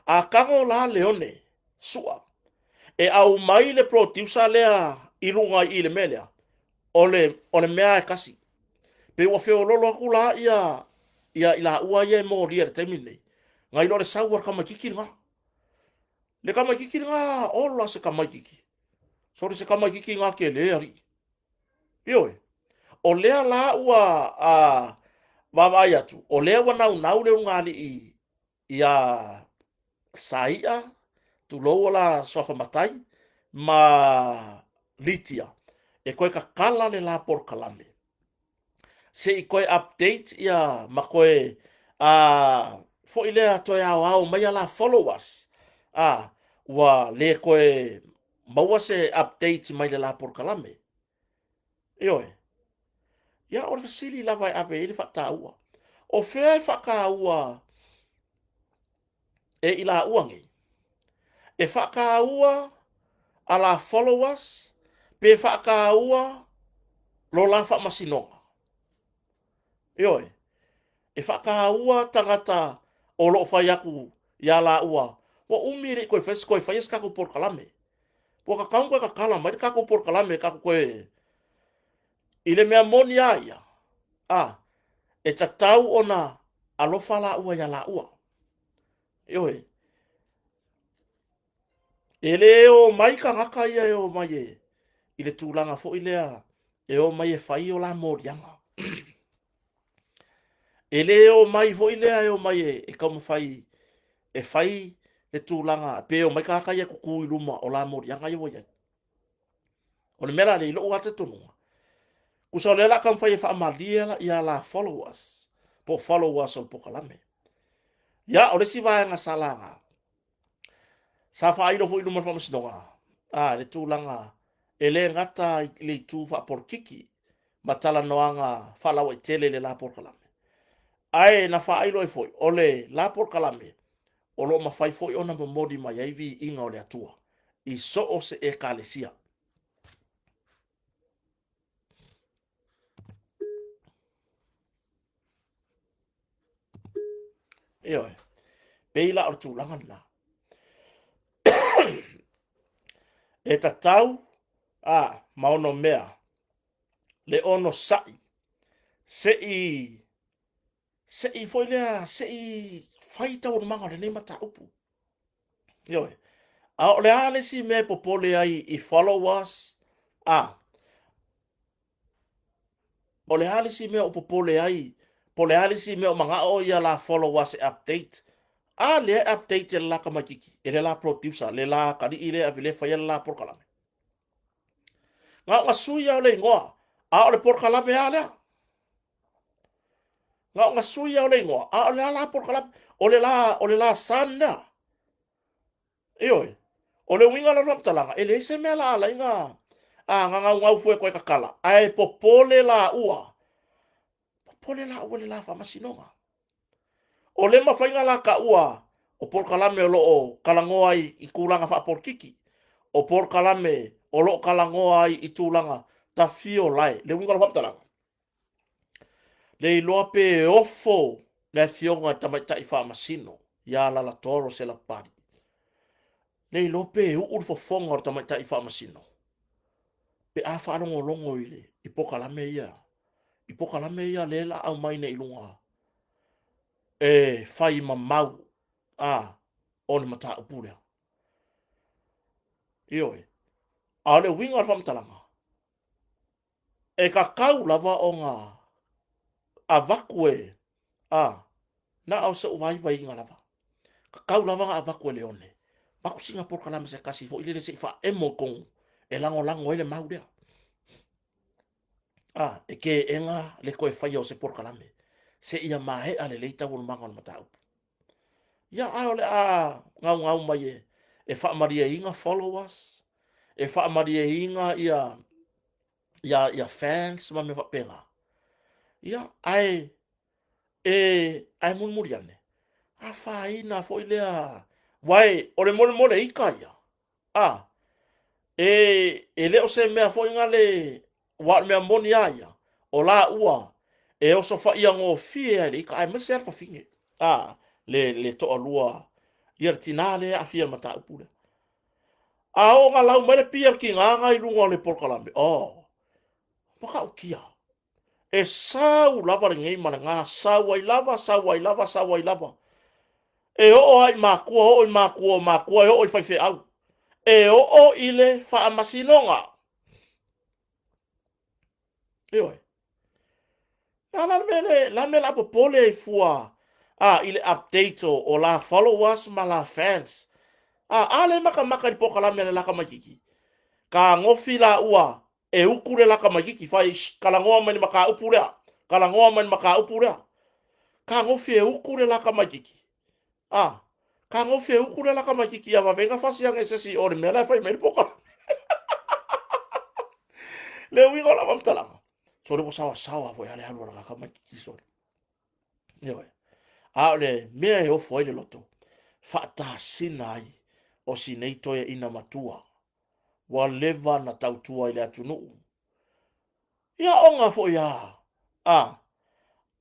a tago la Leone Sua e aumai le producer lea i luga i le mea lea, o le, o le mea e tasi. Pe ua feololo atu la ia, ia i laua ia e molia i le taimi lenei, nai lo le sau a le tamaititi lena. Le tamaititi lena, ola se tamaititi. Sole se tamaititi lena tele alii. Ioe. O lea la ua a, vaavaai atu, o lea ua naunau le ulugalii ia Saia, tulou o la suafa matai, ma Litia, e toe tatala le la polokalame. Se i toe update ia ma toe a, foi lea toe aoao mai a la followers. A, ua le toe maua se update mai le la polokalame. Ioe. Ia, o le fesili lava e ave i ai le faataua. O fea e faataua e i laua nei? E faataua a la followers pe faataua lo la faamasinoga? Ioe. E faataua tagata o lo o fai atu ia laua, ua umi e le i toe faia, toe faia se tatou polokalame. Ua tatau ona toe tatala mai le tatou polokalame tatou toe i le mea moni lava ia, a, e tatau ona alofa laua ia laua. Ioe. E le o mai tagata ia e o mai e, i le tulaga foi lea e o mai e fai o la moliaga. E le o mai foi lea e o mai e, e taumafai e fai le tulaga pe o mai tagata ia tutu i luma o la moliaga ia ua i ai. O le mea la lea i lou lava talitonuga, tusa o lea o le a taumafai e faamalie ia la followers po o followers o le polokalame. Ia, o le isi vaega sa laga, Sa faailo foi i luma o le faamasinoga, a, le tulaga e le gata i le itu faapolokiki ma talanoaga faalauaitele i le la polokalame, ae na faailo ai foi o le la polokalame o lo o mafai foi ona momoli mai ai viiga o le Atua i so o se Ekalesia. Ioe. Pei la o le tulaga lena. E tatau a ma ono mea le ono sa'i se i se i foi lea se i fai taualumaga o lenei mataupu. Ioe. A o le a le isi mea e popole ai i followers? A, o le a le isi mea o popole ai? Po o le a le isi mea o manao ia la followers e update? A lea e update e le la tamaititi, e le la producer, le la atalii lea e ave lea e faia le la polokalame. Na o na sui lava o le igoa, a o le polokalame lava lea. Na o na sui lava o le igoa, a o le la polokalame, o le la, o le la son lea. Ioe. O le uiga la o le faamatalaga, e leai se mea la ala ai na, a, na naunau fua e toe tatala, ae popole laua, popole laua i le la faamasinoga. O le mafaiga la taua o polokalame o lo o talanoa ai i tulaga faapolokiki, o polokalame o lo o talanoa ai i tulaga tafiolae. Le uiga o le faamatalaga, le iloa pe ofo le afioga i le tamaitai faamasino ia Alalatoa Rosella Papalii. Le iloa pe uu le fofoga o le tamaitai faamasino pe a faalogologo i le i polokalame ia, i polokalame ia lea la aumai nei i luga e fai ma mau a o le mataupu lea. Ioe. A o le uiga o le faamatalaga, e tatau lava ona avatu e, a, na o so'u vaivaiga lava, tatau lava ona avatu e Leone, avatu sina polokalame se tasi foi lele se i faaemo i totonu e lagolago ai le mau lea. A, e teena le toe faia o se polokalame seia maea lelei taualumaga o le mataupu. Ia, a o le a gaugau mai e, e faamalieina followers, e faamalieina ia, ia, ia fans ma mea faapena. Ia, ae e E, ae mulimuli ane, afaina foi lea, uae o le molemole ika ia, a, e, e le o se mea foi gale, ua o le mea moni a ia, o laua e osofaia gofie ai le ika, aemaise lava le fafine, a, le, le toalua, ia le tinā lea e aafia i le mataupu lea. A oo ina lau mai le pia a le tiga na i luga o le polokalame, oh, matautia. E sau lava lenei ma lena, sau ai lava, sau ai lava, sau ai lava. E oo lava i matua, oo i matua o matua, e oo i faifeau. E oo i le faamasinoga. Ioe. A la le mea le, la mea la popole ai fua a i le update o, o la followers ma la fans. A, a le makamaka i le polokalame a le la tamaititi. Tagofi laua e utu le la tamaititi, fai, shh, talanoa mai le mataupu lea, talanoa mai le mataupu lea. Tagofi e utu le la tamaititi. A, tagofi e utu le la tamaititi ia vave na fasi ane se isi o le mea la e fai mai le polokalame. Le uiga o lau faamatalaga, sole ua saoasaoa foi a le alu a le tamaititi sole. Ioe. A o le mea e ofo ai le loto, faatasina ai o si nei toeaina matua ua leva na tautua i le atunuu. Ia oga foi a, a,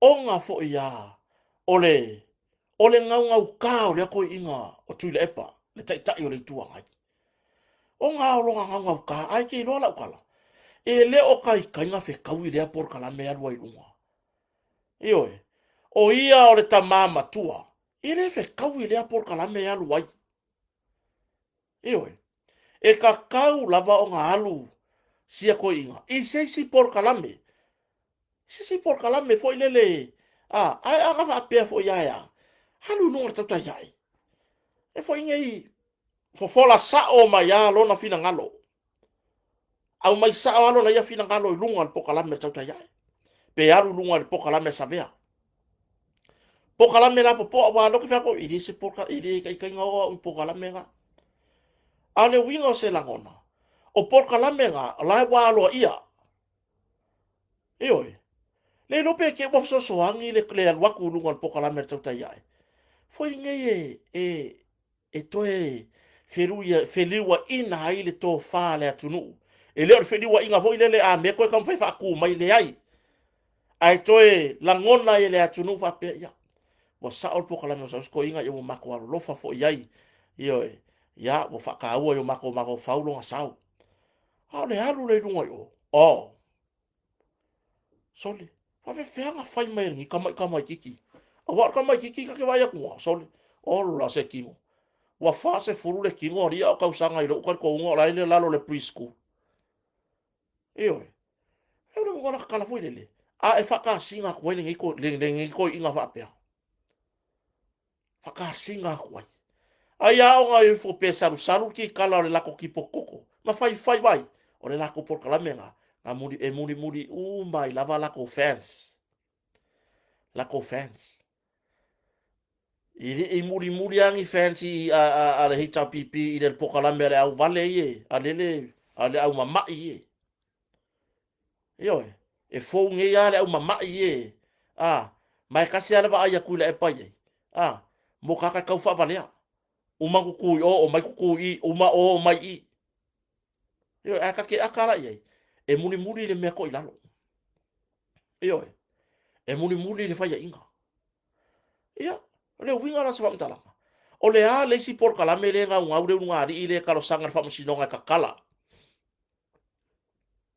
oga foi a, o le, o le gaugauka o lea toeaina o Tuilaepa, le Taitai o le Itu Agai. Oga o lona gaugauka, ae te iloa lau tala, e le o taitai na fetaui lea polokalame e alu ai i luga. Ioe, o ia o le tama matua, e le fetaui lea polokalame e alu ai. Ioe, e tatau lava ona alu sia toeaiina i se isi polokalame, se isi polokalame foi lele, a, ae ana faapea foi ae a, alu i luga o le tautai ae. E foi nei fofola sao mai lava lona finagalo. Aumai sao lava lona ia finagalo i luga o le polokalame a le tautai ae. Pe alu i luga o le polokalame a Savea. Polokalame lapopoa, aua o lea ou te fai atu, e le se polokalame, e le taitai ona oo au i polokalame na. A o le uiga o se lagona, o polokalame na, o la ua aloaia. Ioe. Le iloa pe te i ua fesoasoani le, le alu atu i luga o le polokalame a le tautai ae. Foi lenei e, e, e toe feliuaina ai le tofa a le atunuu. E le o le feliuaina foi lele a mea toe taumafai faatu mai, leai. Ae toe lagona ai e le atunuu faapea, ia, ua sao le polokalame o Saosi Toeaina, ia ua matou alolofa foi i ai, ioe, ia, ua faataua i o matou mafaufau lona sao. A o le alu lea i luga i o, oh, Sole, faafefea na fai mai e lenei tama i tamaititi? Aua o le tamaititi ta te vaai atu, ua sole, ola se tino. Ua 40 le tino alii a o tausaga i lou talitonuga o la e i lalo o le preschool. Ioe. E le o la tatala foi lele. A e faakasina atu ai lenei, lenei toeaina faapea. Faakasina atu ai. Ai a ona ifo pe salusalu le kikala o le lako tipo koko, ma faifai vai, o le lako polokalame na, na muli, e mulimuli uma ai lava lako fans. Lako fans. I le i mulimuli a ni fans i a, a, a le HRPP i le polokalame a le au vale ie, a lele, a le au mama'i ie. Ioe, e fou nei lava le au mama'i e, a, ma e tasi lava le vaai atu i le epa i ai, a, mo tagata e tau faavalea. Uma tutu i o, omai tutu i i, uma o, omai i i. Ioe, ae ta te aka la i ai, e mulimuli le mea toilalo. Ioe, e mulimuli le faiaina. Ia, o le uiga la o se faamatalaga, o le a le isi polokalame lea e gaugau le ulugalii lea e talosaga i le faamasinoga e tatala.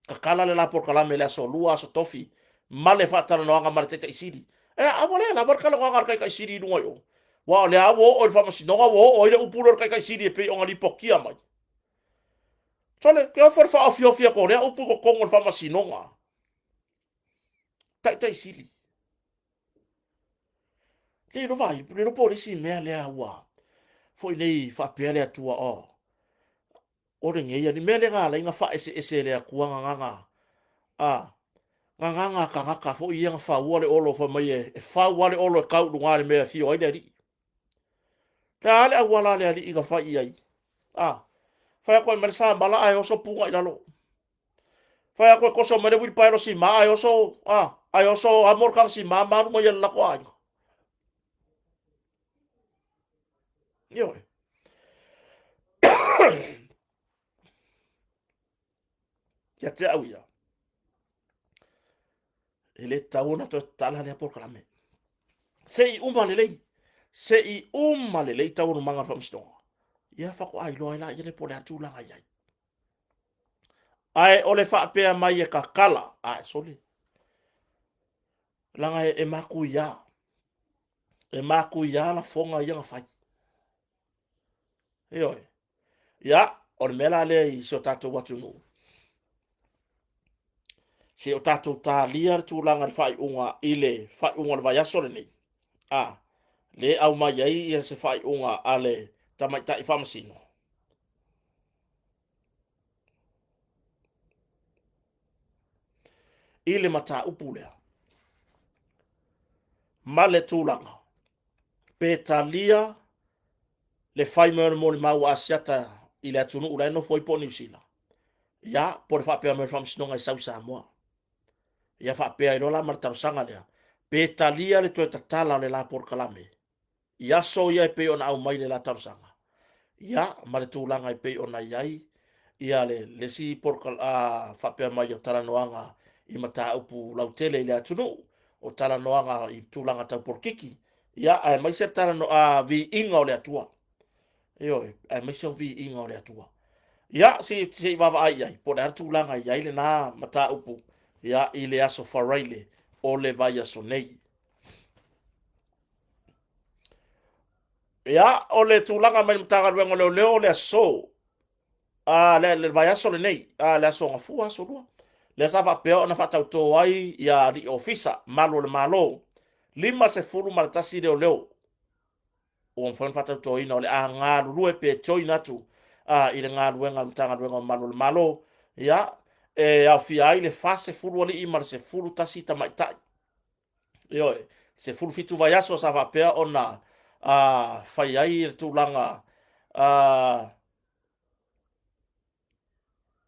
Tatala le la polokalame i le aso Lua, aso Tofi, ma le faatalanoaga ma le Taitai Sili. E a ua le lava le talanoaga a le Taitai Sili i luga i o. Aua o lea ua oo i le faamasinoga ua oo ai le upu lea o le Taitai Sili e pei ona lipotia mai. Sole, ke ofo le faaofiofi atu o lea upu i totonu o le faamasinoga. Taitai Sili. Le iloa vaai, le iloa po o le isi mea lea ua foi nei faapea le Atua, oh, o lenei alii. Mea lea na ala ai ona faaeseese e le Atua gagana, a, gagana tagata foi ia na faua le olo fai mai e, e fau lava le olo e tau i luga i le mea e afio ai le alii. Le a le auala a le alii na fai i ai? A, fai atu ai mai le samala ae oso puga i lalo. Fai atu e koso mai le uilipaelo sima ae oso, a, ae oso amo le taga sima ma alu mai e le lako aiga. Ioe. Ia te au ia, e le tatau ona toe tatala lea polokalame. Se i uma lelei, se i uma lelei taualumaga o le faamasinoga, ia faatoa iloa ai laia lea po o le a tulaga i ai. Ae o le faapea mai e tatala, ae sole, leaga e matuia, e matuia lafoga ia na fai. Ioe. Ia, o le mea la lea i si o tatou atunuu, se o tatou talia le tulaga i le faaiuga i le faaiuga o le vaiaso lenei, a, le aumai ai ia se faaiuga a le tamaitai faamasino. I le mataupu lea ma le tulaga pe talia le fai mai o le molimau a Asiata i le atunuu la e nofo ai po o Niu Sila, ia, po o le faapea mai o le Faamasinoga e sau i Samoa. Ia faapea ai loa la ma le talosaga lea, pe talia le toe tatala o le la polokalame i aso ia e pei ona aumai le la talosaga, ia, ma le tulaga e pei ona i ai ia le, le isi faapea mai o talanoaga i mataupu lautele i le atunuu, o talanoaga i tulaga tau polokiki, ia, aemaise le talanoa, viiga o le Atua. Ioe, aemaise o viiga o le Atua. Ia, se i vaavaai i ai, po o le a le tulaga i ai lena mataupu, ia, i le aso Faraile o le vaiaso nei. Ia, o le tulaga mai le Matagaluega o Leoleo o le aso, a, le, le vaiaso lenei, a, le aso Gafua, aso Lua, lea sa faapea ona faatauto ai ia alii ofisa, malu o le Malo, 51 leoleo ua mafai ona faatautoina o le a galulue pe join atu a, i le galuega a le Matagaluega o Malu o le Malo, ia, e aofia ai le 40 alii ma le 11 tamaitai. Ioe, 17 vaiaso sa faapea ona fai ai le tulaga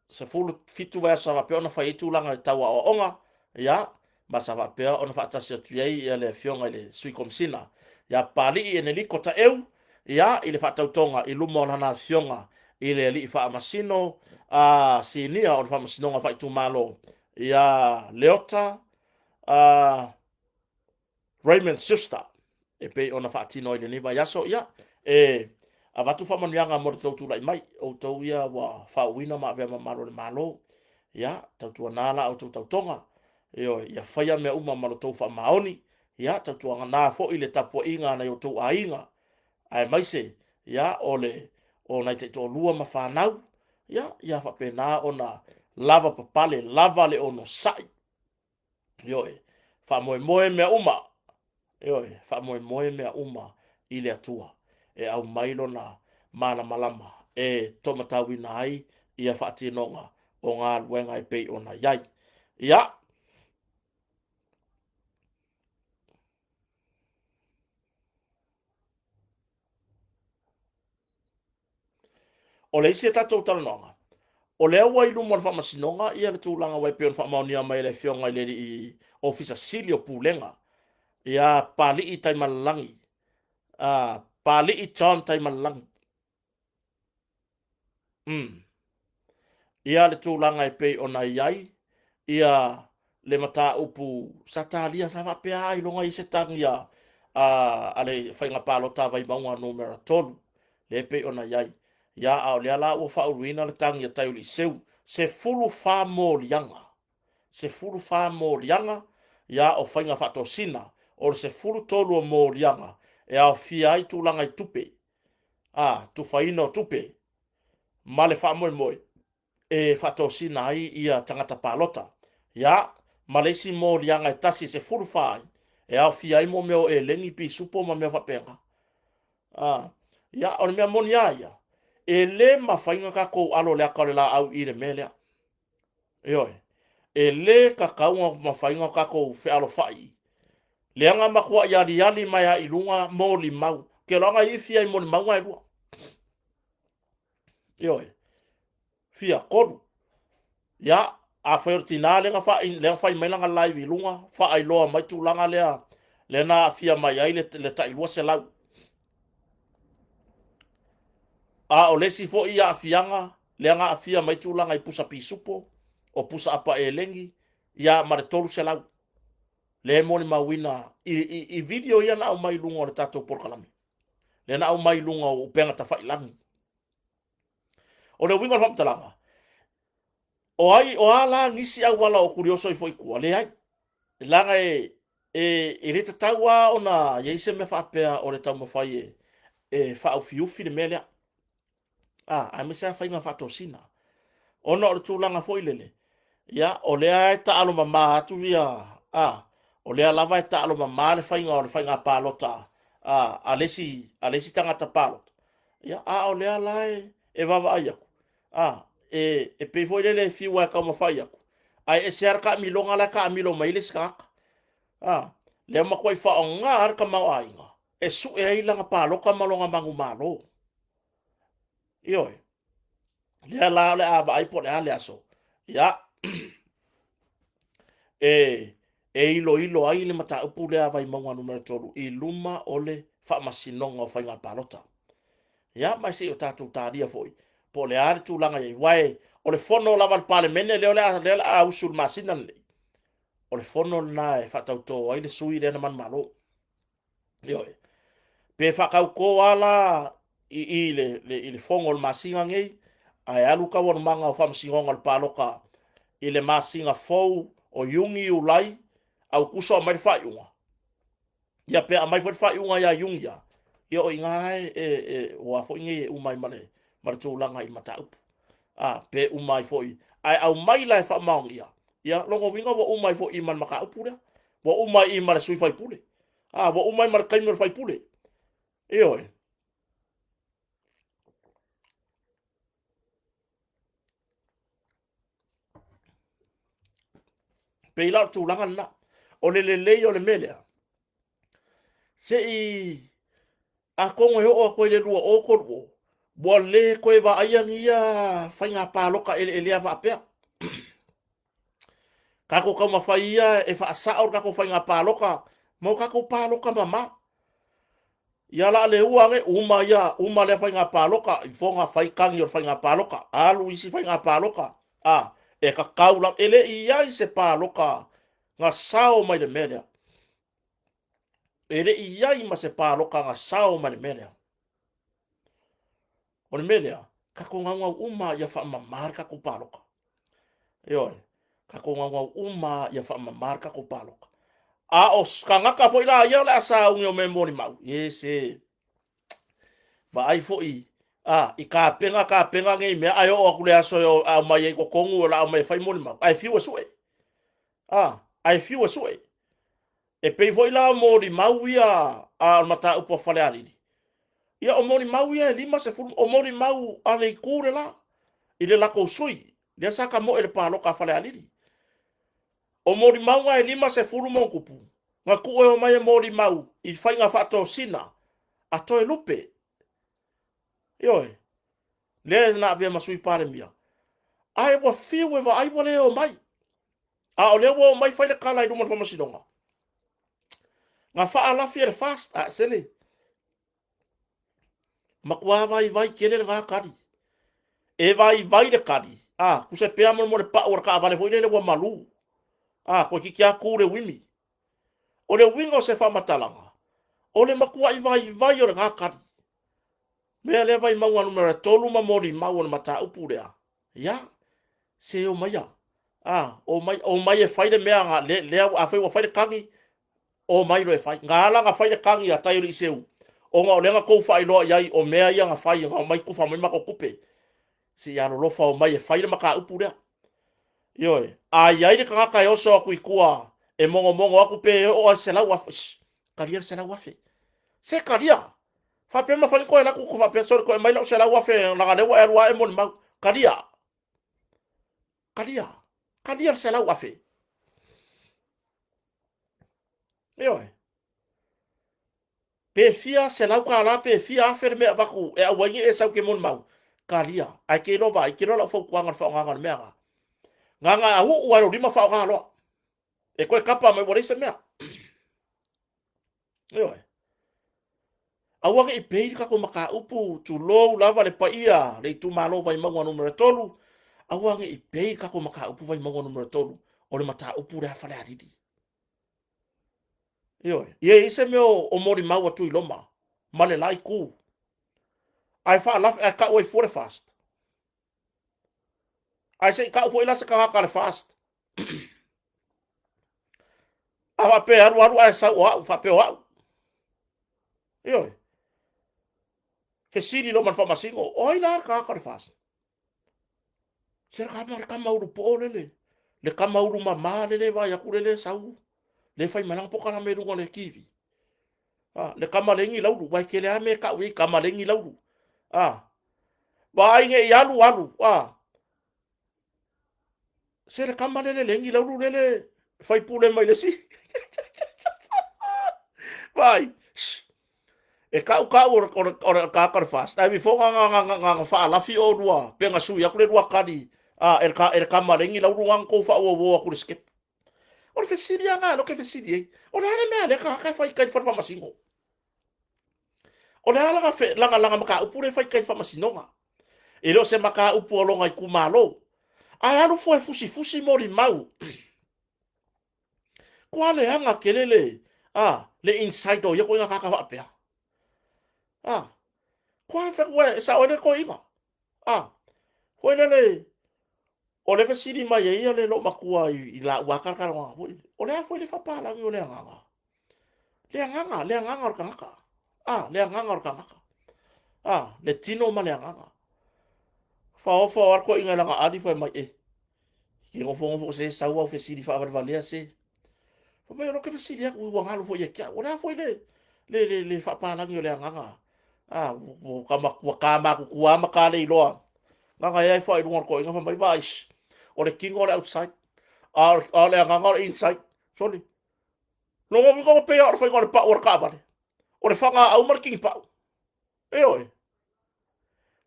17 vaiaso sa faapea ona fai ai tulaga tau aoaoga, ia, ma sa faapea ona faatasi atu i ai ia le afioga i le Sui Komesina ia Papalii Eneliko Taeu, ia, i le faatautoga i luma o lana afioga i le Alii Faamasino Sinia o le Faamasinoga Faaitumalo ia Leota Raymond Schuster e pei ona faatino ai lenei vaiaso. Ia, e avatu faamanuiaga mo le tou tulai mai, outou ia ua faauuina ma avea ma malu o le Malo. Ia, tautuana la outou tautoga, ioe, ia faia mea uma ma lo outou faamaoni. Ia, tautuana foi le tapuaiga a nai outou aiga, aemaise, ia, o le o nai taitoalua ma fanau, ia, ia faapena ona lava papale, lava le onosai. Ioe, faamoemoe mea uma, ioe, faamoemoe mea uma i le Atua e aumai lona malamalama e taumatauina ai ia faatinoga o galuega e pei ona i ai. Ia, O le isi a tatou talanoaga, o lea ua i luma o le faamasinoga ia le tulaga ua e pei ona faamaonia mai e le Afioga i le Alii Ofisa Sili o Pulega ia Papalii Taimalelagi, Papalii John Taimalelagi. Ia le tulaga e pei ona i ai ia le mataupu sa talia, sa faapea ailoga i se tagi a, a le faiga palota a Vaimauga numera 3, lea e pei ona i ai. Ia, a o lea la ua faauluina le tagi a Taiuliiseu, 14 moliaga, 14 moliaga, ia, o faiga faatosina, o le 13 o moliaga e aofia ai tulaga i tupe, a, tufaina o tupe, ma le faamoemoe e faatosina ai ia tagata palota. Ia, ma le isi moliaga e tasi e 14 ai, e aofia ai mo mea o eleni, pisupo ma mea faapena. A, ia, o le mea moni lava ia, e le mafai ona tatou alo i le ata o le laau i le mea lea. Ioe, e le tatau ona mafai ona tatou fealofai leaga matuai aliali mai lava i luga molimau. Ou te iloa na ifi ai molimau na e lua. Ioe, fia, tolu. Ia, afai o le tina lea na fai, lea na fai mai lana live i luga, faailoa mai tulaga lea, lea na aafia mai ai le, le tai 200. A o le isi foi aafiaga lea na aafia mai tulaga i pusa pisupo, o pusa apa elegi, ia ma le 300 lea e molimauina i video ia na aumai i luga o le tatou polokalame, lea na aumai i luga o upega tafailagi. O le uiga o le faamatalaga, o ai, o a la nisi auala o Tulioso ai foi i tua? Leai, leaga e le tatau lava ona i ai se mea faapea o le taumafai e faaufiufi le mea lea, aemaise lava faiga faatosina, ona o le tulaga foi lele, ia, o lea e taalo mama atu ia, o lea lava e taalo mama le faiga o le faiga palota a le isi tagata palota, ia, a o lea la e vaavaai atu, e pei foi lele e fiu lava e taumafai atu, ae ese lava le taamiloga la e taamilo mai ai le isi tagata. Lea matuai faaaoga lava le tamaoaiga e sue ai lana palota ma lona manumalo. Ioe. Lea la o le a vaai po o le a le aso. Ia, e iloilo ai le mataupu lea a Vaimauga Nu.3 i luma o le Faamasinoga o Faiga Palota. Ia, ma se i o tatou talia foi po o le a le tulaga i ai. Aua o le fono lava a le Palemene lea o le a usu i le masina lenei, o le fono lena e faatauto ai le sui lea na manumalo. Ioe. Pe faatauto lava la i le fono o le masina nei, ae alu taualumaga o faamasinoga o le palota i le masina fou o Iuni, Iulai, Aukuso aumai le faaiuga. Ia pe aumai foi le faaiuga ia Iuni ia, ia o i ina e ua foi nei e uma ai ma le tulaga i mataupu. Pe uma ai foi, ae aumai la e faamaonia, ia lona uiga ua uma ai foi ma le mataupu lea. Ua uma ai ma le sui faipule. Ua uma ai ma le taimi o le faipule. Ioe. Pei la o le tulaga lena. O le lelei o le mea lea, se i atonu e oo atu ai le 2030, ua le toe vaaia ni ia faiga palota eleelea faapea. Tatou taumafai ia e faasao le tatou faiga palota ma o tatou palota mama. Ia la le ua ane, uma ia, uma lea faiga palota, ifoga fai tagi o le faiga palota, alu isi faiga palota, a, e tatau lava, e le i i ai se palota na sao mai le mea lea. E le i i ai ma se palota na sao mai le mea lea. O le mea lea, tatou naunau uma ia faamama le tatou palota. Ioe, tatou naunau uma ia faamama le tatou palota. A o tagata foi la ia o le a sauni o mea molimau, e se vaai foi i tapena tapena nei mea, ae oo atu le aso e aumai ai i totonu o le a aumai e fai molimau, ae fiu e sue. Ae fiu e sue. E pei foi la o molimau ia a o le mataupu a Falealili. Ia o molimau ia e 50, o molimau a le itu le la, i le latou sui, lea sa tamoe i le palota a Falealili. O molimau na e 50 ma ona tupu, na tuu e omai e molimau i faiga faatosina a Toelupe. Ioe, lea na avea ma sui Palemia. Ae ua fiu e vaai ua le omai. A o lea ua omai fai le tala i luma o le faamasinoga. Na faalafi e le FAST, a sele. Matua vaivai tele lena tali. E vaivai le tali, a, tusa pea mo le pau o le taavale foi lele ua malu. A, toeitiiti lava tu le uimi. O le uiga o se faamatalaga, o le matuai vaivai o lena tali. Mea lea Vaimauga numera 3 ma molimau o le mataupu lea. Ia, se omaia. A, omai, omai e fai le mea na, le, lea, afai ua fai le tagi, omai loa e fai. Na ala na fai le tagi a tai o le Iseu, ona o lea na tou faailoa i ai o mea ia na fai, na omai tufa mai matou tupe. Se i alolofa omai e fai le mataupu lea. Ioe, a i ai le tagata e oso atu i tua e mogomogo atu pe oo lava i le 100,000, talia le 100,000. Se talia! Faapea mafai ona toe alu atu faapea, sole toe aumai lau 100,000 leaga lea ua e alu lava e molimau. Talia! Talia! Talia le 100,000. Ioe. Pe fia $100 pe fia afe le mea e avatu e aua ai ne i e sau e te molimau, talia. Ae te iloa vaai, te iloa lau fautuaga i le faaaogaina o le mea lena. Na ona uu lava i lou lima faaaoga loa. E toe tapa mai ua leai se mea. Ioe. Aua ne i pei le tatou mataupu, tulou lava le paia le itumalo Vaimauga Nu.3, aua ne i pei le tatou mataupu Vaimauga Nu.3, o le mataupu lea a Falealili. Ioe, ia i ai se mea o molimau a Tuiloma ma le la itu. Ae faalafi, ae tau ai fua le FAST. Ae se i tau foi la se tagata a le FAST. A faapea alu alu ae sau o au, faapea o au. Ioe. Fesili loa ma le faamasino, o ai la le tagata o le FAST? Se le le tama ulu poo lele, le tama ulu mama lele vaai atu lele sau, le fai mai lana polokalame i luga o le TV. Ah, le tama le laulu, vai tele a me tau i tama le laulu. Ah, vaai nei alu alu, ah, se le tama lele le laulu lele faipule mai le isi. Vai, E kau kau o le tagata o le FAST, ae before nga faalafi oulua pe nga sui atu le lua kali e le tama le lau na tou faauauo atu le skip. O le fesili lava lena o lea ou te fesili ai, o le a le mea a lea tagata e fai i tai i le fale faamasino? O le a lana, lana mataupu lea e fai i tai i le faamasinoga? E le o se mataupu a lona itumalo. Ae alu fua e fusifusi molimau. Kua leaga tele le, a, le inside o ia koiga tagata faapea. A, kua fai atu e sao ai le toeaina. A, foi lele, o le fesili mai ai ia le loomatua i lau lava talatalanoaga foi, o le a foi le faapalagi o le agaga? Le agaga, le agaga o le tagata. A, le agaga o le tagata. A, le tino ma le agaga. Faofa o atu toeaina i lana ali fai mai, e, Ke nofonofo se sau au fesili faavalevalea se. Fai mai o lea ou te fesili atu ua galo foi ia te au. O le a foi le, le, le, le faapalagi o le agaga? A, ua ta, ua ta matutua lava ma ta le iloa. Gaga ea ifo i luga o le toeaina fai mai, vaai, o le tino o le outside, a o le agaga o le inside. Sole. Lona uiga ua pei lava o le faiga o le pau o le taavale. O le fagaau ma le tinipau. Ioe.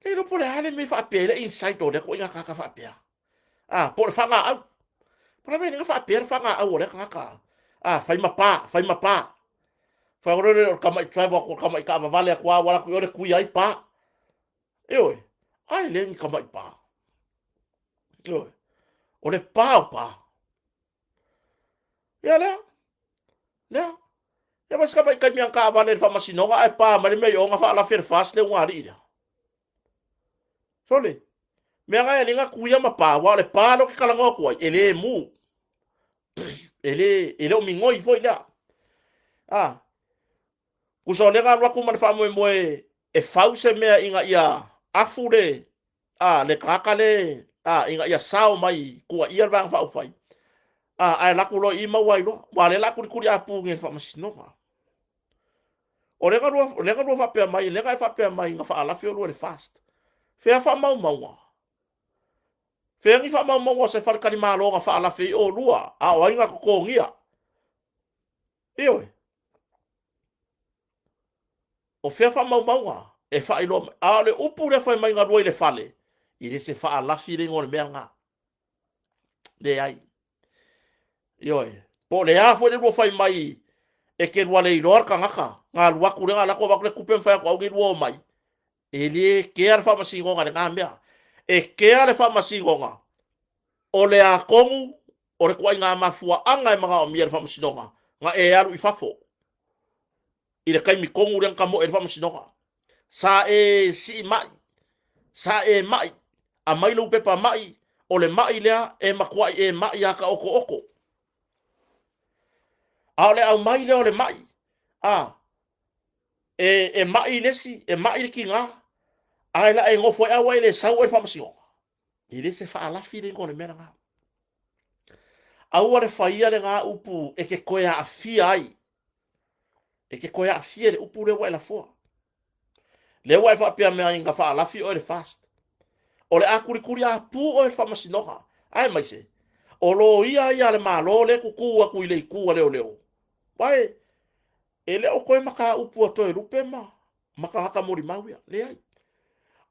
Le iloa po o le a le mea e faapea ai le inside o lea ituaiga tagata faapea. A, po o le fagaau. Po o le a le mea e faapea le fagaau o lea tagata. A, fai ma pa, fai ma pa. Fai o le tamai driver atu, tamai taavavale atu lava, ua alu atu i o le tui ai pa. Ioe, ai le ni tamai pa. Ioe, o le pa o pa. Ia lea, lea. Ia ma se tamai taimi a taavale i le faamasinoga ae pa mai le mea i o na faalafi e le FAST le ugaalii lea. Sole, mea na e le tuia ma pa, aua o le pa lea ou te talanoa atu ai, e le mu. E le, e le o migoi foi lea. A, tusa o lea na alu atu ma le faamoemoe e fau se mea ina ia afu le, a, le tagata le, a, ina ia sao mai tuuaia le Vaega Faaupufai, a, ae alu atu loa i i maua ai loa, aua o lea o le a tulituliapu nei e le Faamasinoga. O lea na lua, lea na lua faapea mai, lea na e faapea mai na faalafi oulua i le FAST. Fea faamaumauga? Fea ni faamaumauga o se faletalimalo na faalafi ai oulua, a o ai na totogia? Ioe. O fea faamaumauga e faailoa mai? A o le upu lea fai mai na lua i le fale, e le se faalafi le igoa o le mea lena. Leai. Ioe. Po o le a foi le lua fai mai e te lua le iloa le tagata, na alu atu lea, na alu atu avatu le tupe ma fai atu au nei lua omai. E le kea le faamasinoga i lena mea. E kea le faamasinoga o le atonu o le tuaiga mafuaaga e manaomia e le faamasinoga na e alu i fafo i le taimi tonu lea na tamoe ai le faamasinoga. Sa e sii mai, sa e mai, aumai lou pepa mai, o le mai lea e matuai e mai a ka okooko. A o le aumai lea o le mai, a, e, e mai le isi, e mai le tiga, ae la e nofo ai a ua e le sau oe i le faamasinoga. E le se faalafi le igoa o le mea lena. Aua le faia lena upu e te toe aafia ai. E te toe aafia i le upu lea ua e lafoa. Lea ua e faapea mai na faalafi oe i le FAST. O le a tulikuli apu oe i le faamasinoga. Aemaise, o loia ia a le Malo lea e tutu atu i le itu a leoleo. Wae, e le o toe mataupu a Toelupe ma, ma tagata molimau ia. Leai.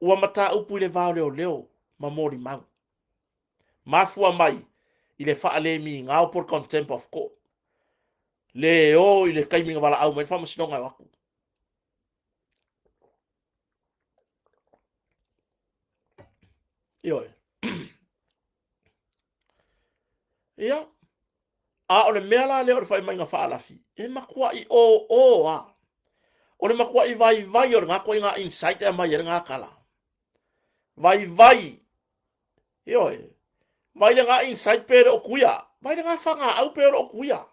Ua mataupu i le va o leoleo ma molimau. Mafua mai i le faalemiga po o le contempt of court. Le o i le taimi na valaau mai le faamasinoga e o atu. Ioe. Ia, a o le mea la lea o le faimaiga faalafi, e matuai o o a. O le matuai vaivai o lena ituaiga insight e aumai ai lena tala. Vaivai. Ioe. Vai lena insight pe le o tuia. Vai lena fagaau pe le o tuia.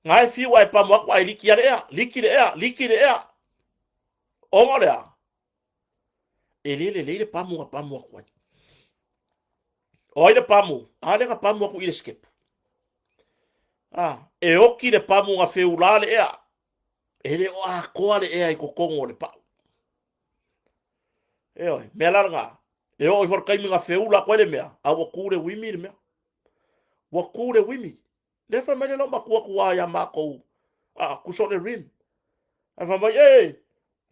Nga e fiu ae pamu atu ae liki a le ea, liki le ea, liki le ea. Ona o le a? E le lelei le pamu na pamu atu ai. O ai le pamu? A lea na pamu atu i le sikepu. A, e oki le pamu na feulā le ea. E le o atoa le ea i totonu o le pau. Ioe, mea la lena, e oo ifo i le taimi na feula atu ai le mea, a ua tu le uimi le mea. Ua tu le uimi. Lea fai mai le lou matua tuā ia matou, a, tusa o le rim. Ae fai mai, e,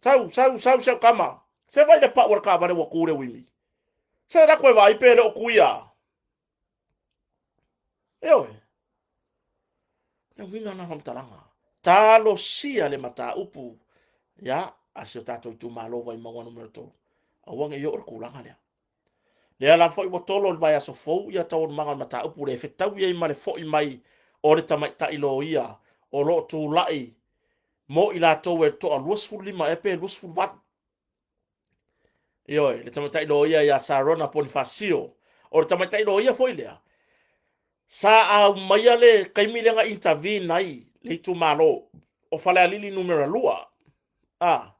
sau, sau, sau si au tama. Se vaai le pau o le taavale ua tu le uimi. Se la koe vaai pe le o tuia. Ioe. Le uiga na faamatalaga. Talosia le mataupu, ia, a si o tatou itumalo Vaimauga numera 3. Aua ne i oo i le tulaga lea. Lea la foi ua tolo i le vaiaso fou ia taualumaga o le mataupu lea e fetaui ai ma le foi mai o le tamaitai loia o lo o tulai mo i latou e toa 25 ea pe 28. Ioe, le tamaitai loia ia Sarona Ponifasio. O le tamaitai loia foi lea, sa aumaia le taimi lea na intervene ai le itumalo o Falealili numera 2. A,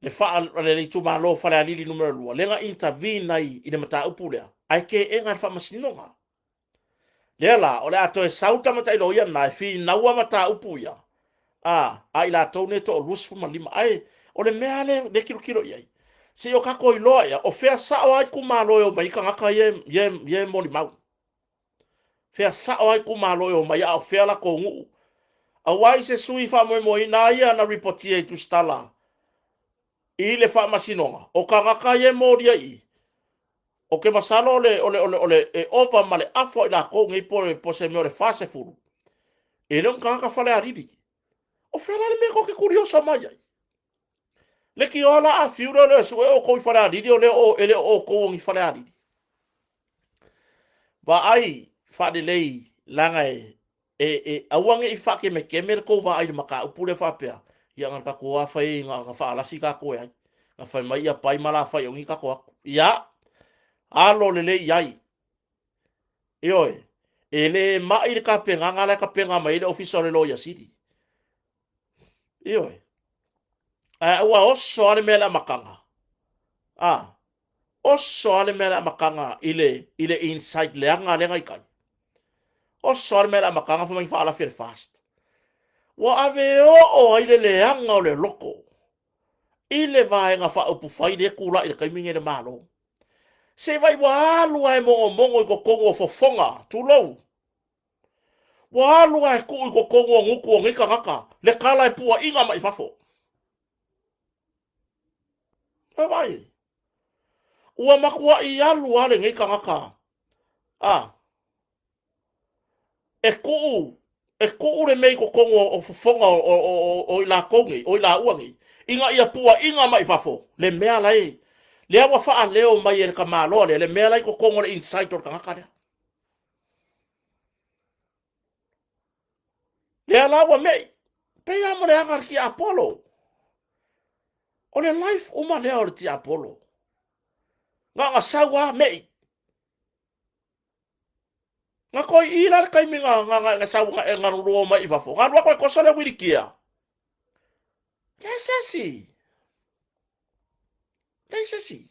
le faa, le itumalo o Falealili numera 2, lea na intervene ai i le mataupu lea, ae teena e le faamasinoga. Lea la, o le a toe sau le tamaitai loia lena e finaua mataupu ia, a, a i latou nei e toa 25. Ae o le mea lea e tilotilo i ai, se i o tatou iloa ea, o fea sao lava itumalo e omai ai tagata ia, ia, ia e molimau. Fea sao lava itumalo e omai, a o fea latou nuu. Aua i se sui faamoemoeina lava ia na ripotia i Tusitala i le faamasinoga, o tagata ia e molia i i, ou te masalo o le, o le, o le, o le, e ova ma le afa o i latou nei po, po se mea o le 40, e le o ni tagata Falealili. O fea la le mea tou te kurioso mai ai? Leitioa la a fiu lea e sue outou i Falealili, o lea o, e le o outou o ni Falealili. Vaai faalelei leaga e, e, e aua ne i faakemeteme le tou vaai i le mataupu lea faapea, ia na tatou lava fai ai, na, na faalasi tatou e ai. Na fai mai ia pai ma la fai o ni tatou atu. Ia, alo lelei i ai. Ioe, e le mai le tapenaga la e tapena mai ai le Ofisa o le Loia Sili. Ioe. Ae ua oso lava le mea i le amataga. A, oso lava le mea i le amataga i le, i le insight leaga lea na i tai. Oso lava le mea i le amataga fai mai faalafi e le fast. Ua ave oo ai le leaga o le loto i le vaega faaupufai lea e tulai i le taimi nei i le Malo. Se i vaai ua alu lava e mogomogo i totonu o fofoga, tulou, Ua alu lava e tuu i totonu o gutu o nei tagata le tala e puaina mai fafo. E vaai, ua matuai alu lava lenei tagata a e tuu e tuu le mea i totonu o fofoga o i latou nei, o i laua nei, ina ia puaina mai fafo le mea la e, lea ua faaleo mai e le tamaloa lea, le mea la i totonu o le inside o le tagata lea. Lea la ua mei, pei lava mo le aga a le tiapolo. O le life uma lea o le tiapolo. Na ona sau lava mei. Na koi i la le taimi na, na, na, na sau na, na luluo mai i fafo. Na alu atu e toso le wilikia. Leai se isi. Leai se isi.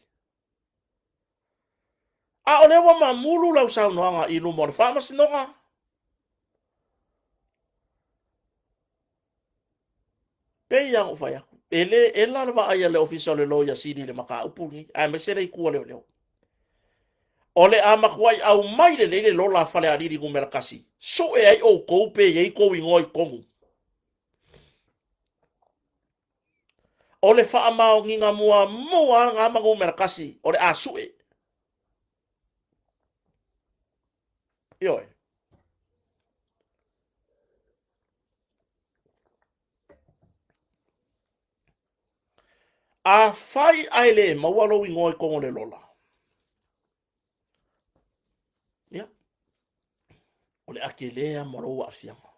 A o lea ua mamulu lau saunoaga i luma o le faamasinoga. Pei lava ona ou fai atu, e le ela le vaai a le Ofisa o le Loia Sili i le mataupu lenei, aemaise le itu a leoleo. O le a matuai aumai lelei le lola a Falealili numera 1, sue ai outou pe i ai tou igoa i totonu. O le faamaoniga muamua lava lena ma numera 1, o le a sue. Ioe. Afai ae le maua lou igoa i totonu o le lola, ia, o le a tele lava ma lou aafiaga.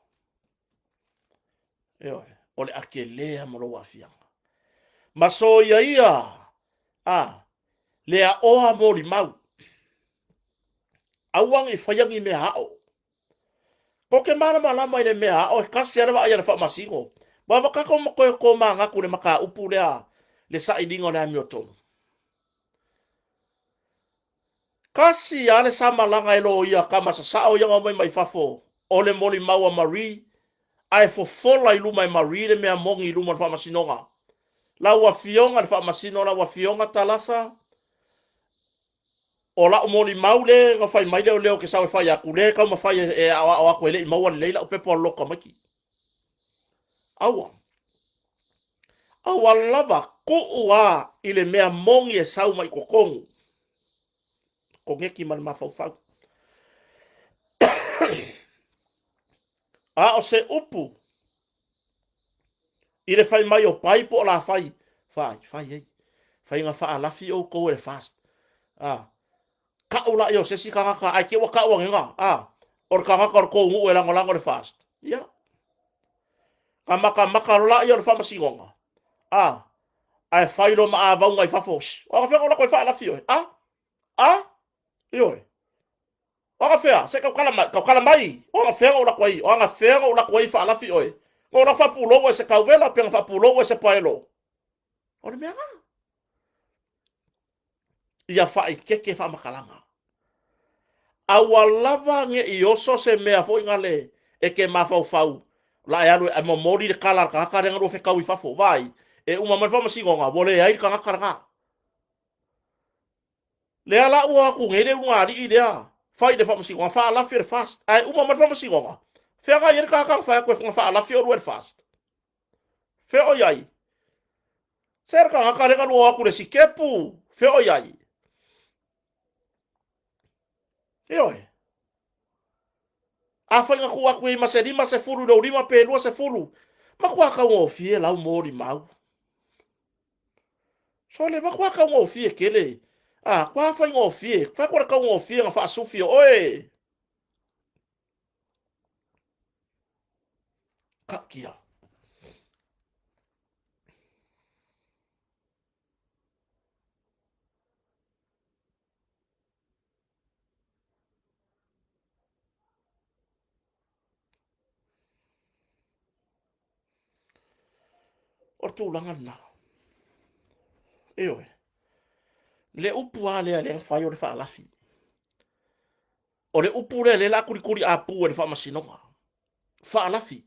Ioe, o le a tele lava ma lou aafiaga. Ma soia ia, a, le aoa molimau. Aua ne i faia ni mea ao. Ko te malamalama i le mea ao, e tasi lava le vaai a le faamasino. Ua tatou ma toe tomanatu i le mataupu lea, le sailiga o le amiotonu. Tasi lava le samalaga e loia tama sasao ia na omai mai fafo, o le molimau a Marie, ae fofola i luma e Marie le mea moni i luma o le faamasinoga. Lau Afioga i le Faamasino, lau Afioga Talasa, o lau molimau le na fai mai leoleo ou te sau e fai atu, lea e taumafai e aoao atu e le i maua lelei lau pepa o le loto tamaiti. Aua. Aua lava tuu a i le mea moni e sau mai totonu. Koneti ma le mafaufau. A o se upu i le fai mai o pai po o la fai, fai, fai ai. Faiga faalafi outou e le fast. A, kau la o se isi tagata, ae te ua kau anega, a, o le tagata o le tou nuu e lagolago le fast. Ia. Ka matamata loa lea o le faamasinoga, a, ae fai loa ma avauga i fafo. O agafea o lako e faalafi oe? A? A? Ioe. O agafea, se tautala mai, tautala mai. O agafea o lako ai, o agafea o lako ai faalafi oe. O lako faapulou oe se kauvela, pe na faapulou oe se paelo. O le mea na. Ia faaeteete faamatalaga. Aua lava ne i oso se mea foi na le e te mafaufau la e alu e momoli le tala a le tagata lea na lua fetau i fafo. Vaai, e uma mai le faamasinoga, ua leai le tagata lena. Lea la ua o atu nei le ulugalii lea, fai i le faamasinoga, faalafi e le FAST. Ae uma mai le faamasinoga, fea na i ai le tagata na fai atu e faalafi oulua e le FAST? Fea o i ai? Se le tagata lea na lua o atu i le sikepu, fea o i ai? Ioe. Afai na tuu atu i ai ma se 50 i lou lima pe 20, matua taugofie lau molimau. Sole, matua taugofie tele. A, kua faigofie, fai atu le taugofie na faasufi o oe. Ka'utia. O le tulaga lena. Ioe. Le upu lava lea lea na fai o le faalafi. O le upu lea lea la kulikuli apu e le faamasinoga. Faalafi.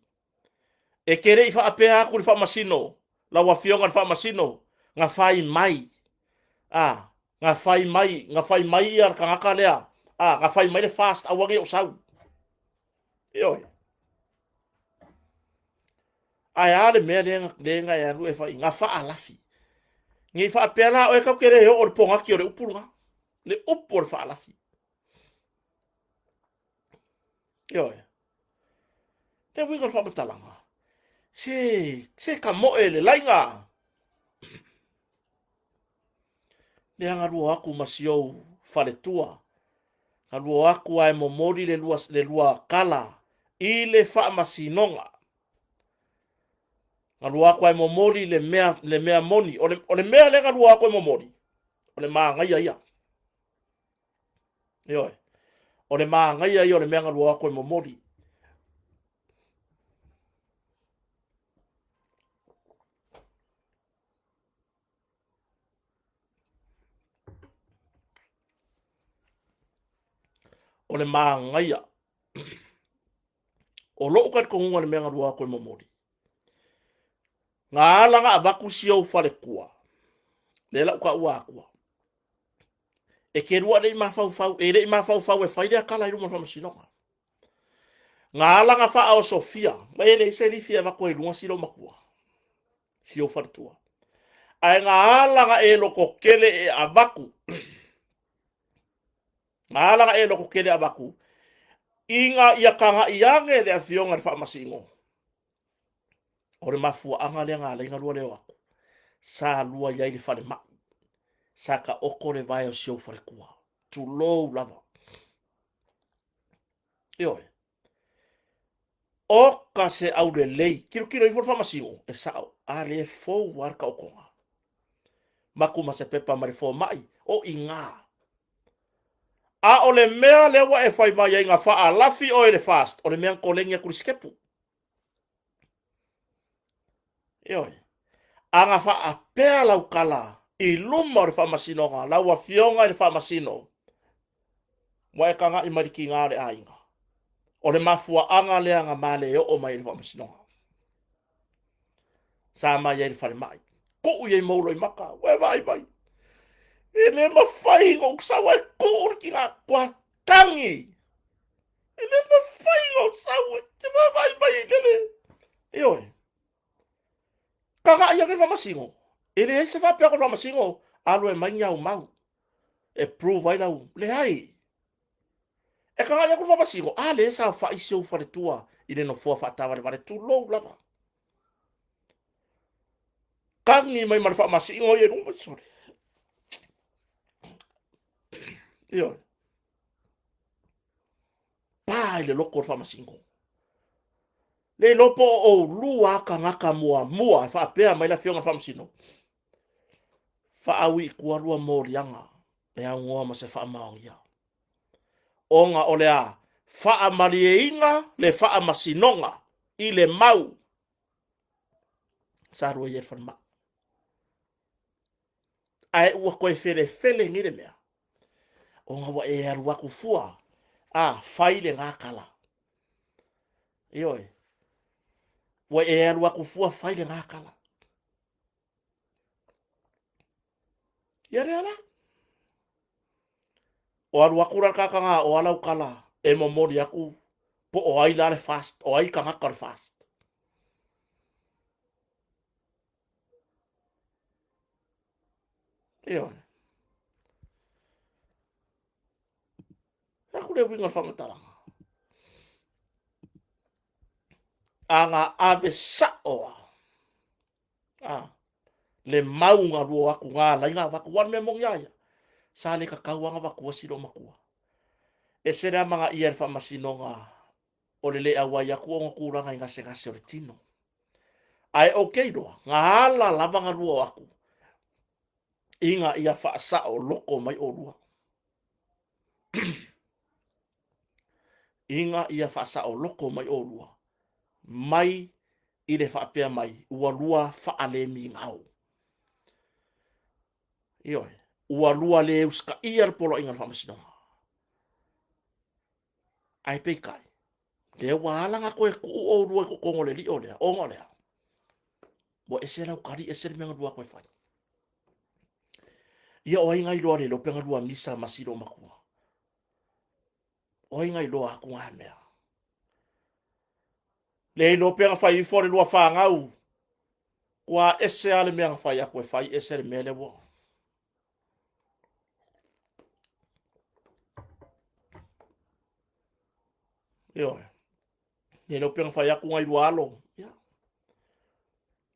E te le i faapea atu le faamasino, lau afioga le faamasino, na fai mai. A, na fai mai, na fai mai ia le tagata lea. A, na fai mai le fast, aua ne i ou sau. Ioe. Ae a le mea lea, lea na e alu e fai, na faalafi. Ne i faapea la oe tatou te le oo i le pogati o le upu lena. Le upu o le faalafi. Ioe. Le uiga o le faamatalaga, se, se kamoe le laiga. Lea na lua atu ma si ou faletua, na lua atu ae momoli le lua, le lua kala i le faamasinoga. Na lua atu ae momoli le mea, le mea moni. O le, o le mea lea na lua atu e momoli, o le magaia ia. Ioe. O le magaia ia o le mea na lua atu e momoli. O le magaia. O lou talitonuga i le mea na lua atu e momoli. Na ala na avatu si ou faletua, lea la u taua atua. E te lua le i mafaufau, e le i mafaufau e fai lea tala i luma o le faamasinoga. Na ala na faaosofia, ma e leai se lifi e avatu ai i luga si loomatua, si ou faletua. Ae na ala na e lototele e avatu, na ala na e lototele e avatu, ina ia tagai ane le afioga i le faamasino, o le mafuaaga lea na ala ai na lua le o atu. Sa lua i ai le falemai. Sa taoto le vae o si ou faletua. Tulou lava. Ioe. Oka se aulelei, tilotilo ifo le faamasino, e sao, a lea e fou lava le taotoga. Maku ma se pepa mai le fomai, o i ina. A o le mea lea ua e fai mai ai na faalafi oe i le FAST, o le mea na koleni atu i le sikepu. Ioe. A na faapea lau tala i luma o le faamasinoga, lau afioga i le faamasino, ua e tagai mai i le tiga o le aiga. O le mafuaaga lea na ma le oo mai i le faamasinoga. Sa ma i ai i le falemai. Tuu i ai mou loimata, ua e vaai mai. E le mafai ona ou sau ae tuu le tiga, ua tagi. E le mafai ona ou sau e te vaavaai mai i lele. Ioe. Tagai ane le faamasino. E leai se faapea o le faamasino, alu e mai ni au mau e prove ai lau... Leai. E tagai atu le faamasino, a lea e saofai si ou faletua i le nofoa faataavalevale, tulou lava. Tagi mai ma le faamasino ia i luma, sole. Ioe. Pa i le loto o le faamasino. Le iloa po o oulua a tagata muamua e faapea mai le afioga i le faamasino. Faaui i tua lua moliaga e aunoa ma se faamaonia. Ona o le a faamalieina le faamasinoga i le mau sa lua i ai le falemai. Ae ua toe felefele nei le mea, ona ua e alu atu fua, a, fai lena tala. Ioe, ua e alu atu fua fai lena tala. Ia lea la. O alu atu la le tagata na o ala tala e momoli atu po o ai la le FAST, o ai tagata o le FAST. Ioe. Aku le uiga o le faamatalaga. A na ave sao lava a, le mau na lua atu na ala ai na avatu. Ua o le mea moni a ia, sa le tatau lava ona avatua si loomatua. E ese le amanaia e le faamasinoga o le le auai atu ona tulaga i gasegase o le tino. Ae ou te iloa, na ala lava na lua o atu ina ia faasao loko mai oulua. Ina ia faasaoloko mai oulua mai i le faapea mai ua lua faalemigao. Ioe, ua lua le usitaia le poloaiga o le faamasinoga. Ae peitai, lea ua ala ona toe tuu oulua i totonu o le lio lea, ona o le a? Ua ese lau tali, ese le mea na lua toe fai. Ia o ai na iloa le iloa pe na lua misa ma si loomatua? O ai na iloa atu na mea? Le iloa pe na fai ifo le lua fanau, ua ese lava le mea na fai atu e fai, ese le mea lea ua... Ioe. Le iloa pe na fai atu nai lua alo. Ia.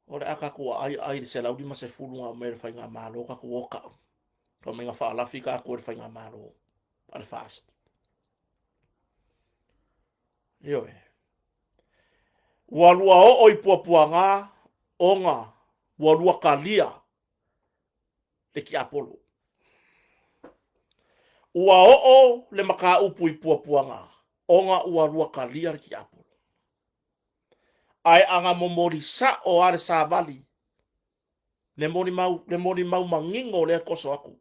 O le a tatou aai aai i le 150 na aumai e le faigamalo tatou o tau. Fai mai na faalafi tatou e le faigamalo a le FAST. Ioe. Ua lua oo i puapuaga ona ua lua talia le tiapolo. Ua oo le mataupu i puapuaga ona ua lua talia le tiapolo. Ae a na momoli sao lava le savali, le molimau, le molimau manino lea e toso atu.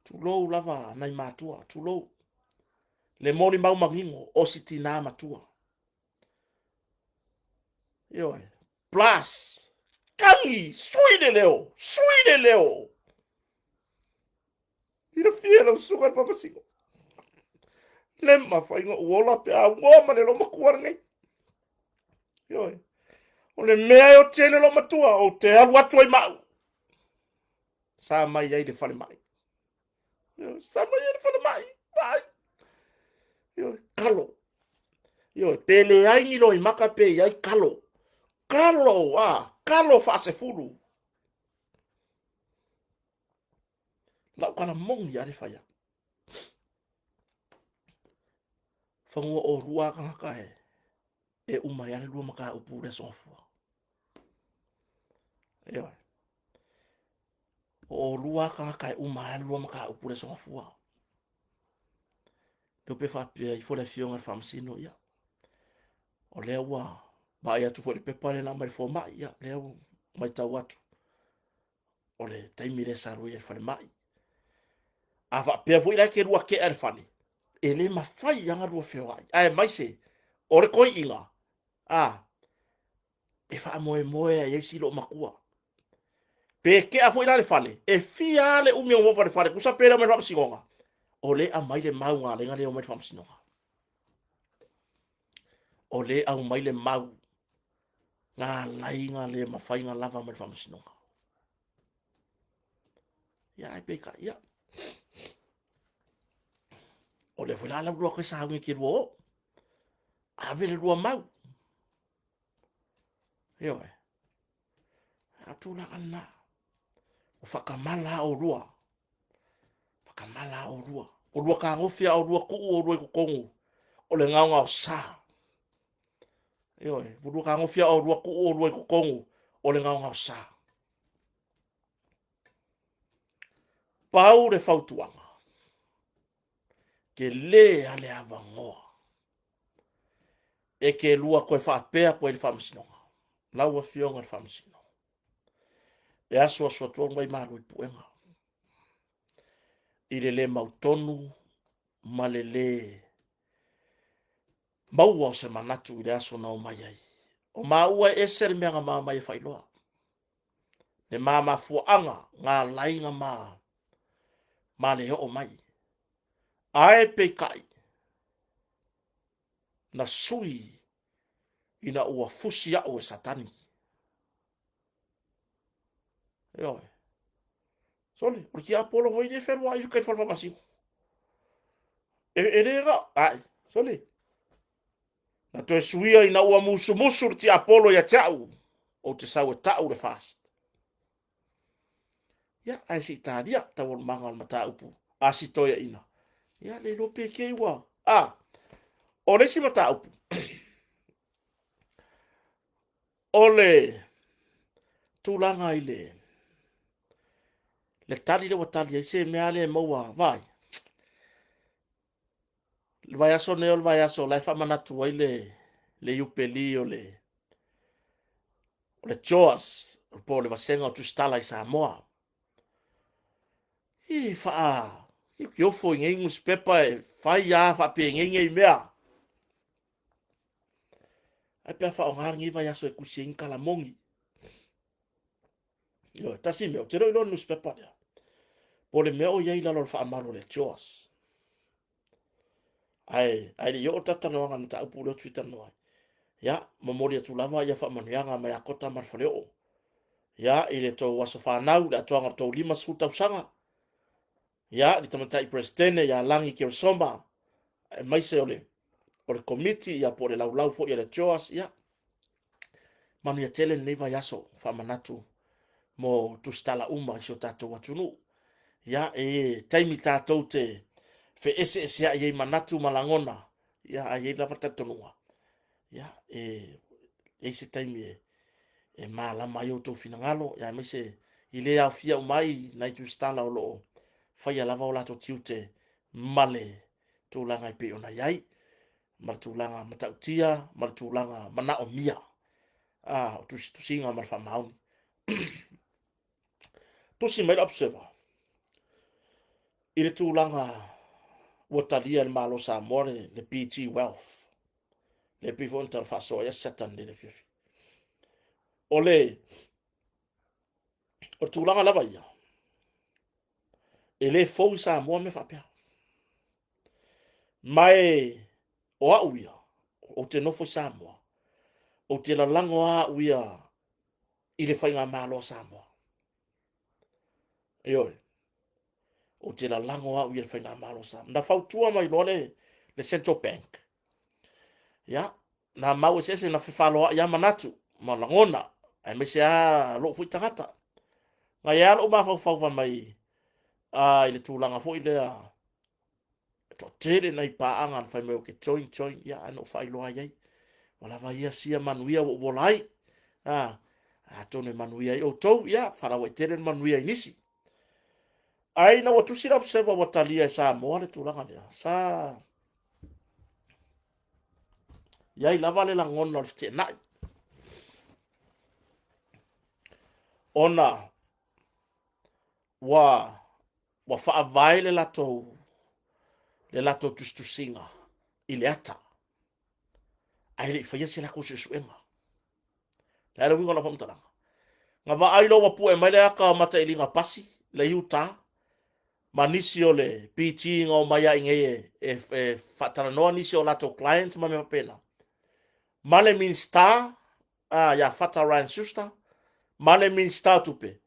Tulou lava nai matua, tulou. Le molimau manino o si tinā matua. Ioe. Plus, tagi, sui le leo, sui le leo. Silafia e lau susuga i le faamasino. Le mafai ona ou ola pe a aunoa ma le loomatua lenei. Ioe. O le mea e oti ai le loomatua, ou te alu atu ai ma au. Sa mai ai le falemai. Ioe, sa mai ai le falemai. Vaai. Ioe, kalo. Ioe, pe leai ni loimaka pe i ai kalo. Kalo, a, kalo faasefulu. Lau tala moni lava le fai atu. Fanua o lua tagata e e uma ai le lua mataupu i le Aso Gafua. Ioe. O lua tagata e uma ai le lua mataupu i le Aso Gafua. Leo pe faapea ifo le afioga i le faamasino, ia. O lea ua vaai atu foi i le pepa lea na aumai le fomai, ia, lea ua matau atu o le taimi lea sa alu ai i le falemai. A faapea foi la e te lua tea i le fale, e le mafai lava ona lua feoai. Aemaise o le toeaina, a, e faamoemoe lava i ai si loomatua. Pe tea foi la le fale, e fia lava le umi o nofo i le fale, tusa pe le omai i le faamasinoga, o lea e aumai le mau na ala ai ona le omai i le faamasinoga. O lea e aumai le mau na ala ai ona le mafai ona lava mai le faamasinoga. Ia, ae peitai, ia. O lea foi la lau lua koe sauni e te lua o. Ave le lua mau. Ioe. A tulaga lena. O whakamala a o lua. Whakamala a o lua. O lua kagofi a o lua tuu o lua i totonu. O le ngaongao sa. Ioe. O lua kagofi a o lua tuu o lua i totonu. O le ngaongao sa. Pau le fautuaga, tele a le avanoa e te lua toe faapea atu ai i le faamasinoga, lau Afioga i le Faamasino, e asuasu atu au malu i puega i le le mautonu ma le le maua o se manatu i le aso na omai ai. O maua e ese le mea na ma omai e faailoa. Le ma mafuaaga na ala ai ona ma, ma le oo mai. Ae peitai, na sui ina ua fusi au e Satani. Ioe. Sole, o le tiapolo foi lea e fealuai i le tai fale faamasino. E, e le ga, ai, sole. Na toe suia ina ua musumusu le tiapolo ia te au, ou te sau e tau le fast. Ia, ae se i talia taualumaga o le mataupu a si toeaina. Ia, le iloa pe kei ua... A, o le isi mataupu, o le tulaga i le le tali lea ua tali ai se mea lea e maua, vaai, le vaiaso nei o le vaiaso o la e faamanatu ai le le iupeli o le o le JOAS po o le vasega o Tusitala i Samoa. I faa kiofo i nei newspaper e fai lava faapenei nei mea. Ae pe a faaaoga lenei vaiaso e tusi ai ni tala moni. Ioe, tasi mea, ou te le o iloa le newspaper lea. Po o le mea o i ai i lalo o le faamalu o le JOAS. Ae, ae le i oo le tatou talanoaga i le mataupu lea ou te fia talanoa ai. Ia, momoli atu lava ia faamanuiaga mai Akota ma le Faleoo. Ia, i le tou aso fanau, le atoaga o le tou 50 tausaga. Ia, le Tamaitai Peresetene ia Lagi Keresoma, aemaise o le o le komiti ia po o le laulau foi a le JOAS, ia, manuia tele lenei vaiaso faamanatu mo tusitala uma i si o tatou atunuu. Ia, e taimi tatou te feeseeseai ai manatu ma lagona, ia, ae i ai lava talitonuga, ia, e i ai se taimi e, e malama ai outou finagalo, ia, aemaise i le aofia uma ai nai tusitala o lo o faia lava o latou tiute ma le tulaga e pei ona i ai, ma le tulaga matautia ma le tulaga manaomia a o tusitusiga ma le faamaoni. Tusi mai le Observer i le tulaga ua talia e le Malo o Samoa le, le BG Wealth, lea pei foi ona tala faasoa ai a Satan i le afiafi. O le, o le tulaga lava ia, e le fou i Samoa mea faapea. Ma e o au ia, ou te nofo i Samoa, ou te lalago lava au ia i le faigamalo a Samoa. Ioe, ou te lalago au i le faigamalo a Samoa. Na fautua mai loa le, le Central Bank, ia, na mau eseese na fefaloai lava manatu ma lagona, aemaise lava lou foi tagata. Na i ai lava lou mafaufau fai mai, A i le tulaga foi lea, e toatele nai paaga na fai mai ou te join, join, ia, ae na ou faailoa ai ai. Ua lava ia sia manuia ua ou ola ai. A, atonu e manuia ai outou, ia, faalauaitele le manuia i nisi. Ae ina ua tusi le Observer ua talia e Samoa le tulaga lea, sa i ai lava le lagona o le feteenai. Ona ua ua faavae le latou le latou tusitusiga i le ata, ae le i faia se latou suesuega. Le a le uiga o lau faamatalaga? Na vaai loa ua pue mai le ata o matailiga pasi le Utah ma nisi o le PT na omai lava i inei e, e, e faatalanoa nisi o latou clients ma mea faapena. Ma le Minisita ia Fata Ryan Schuster ma le Minisita o Tupe,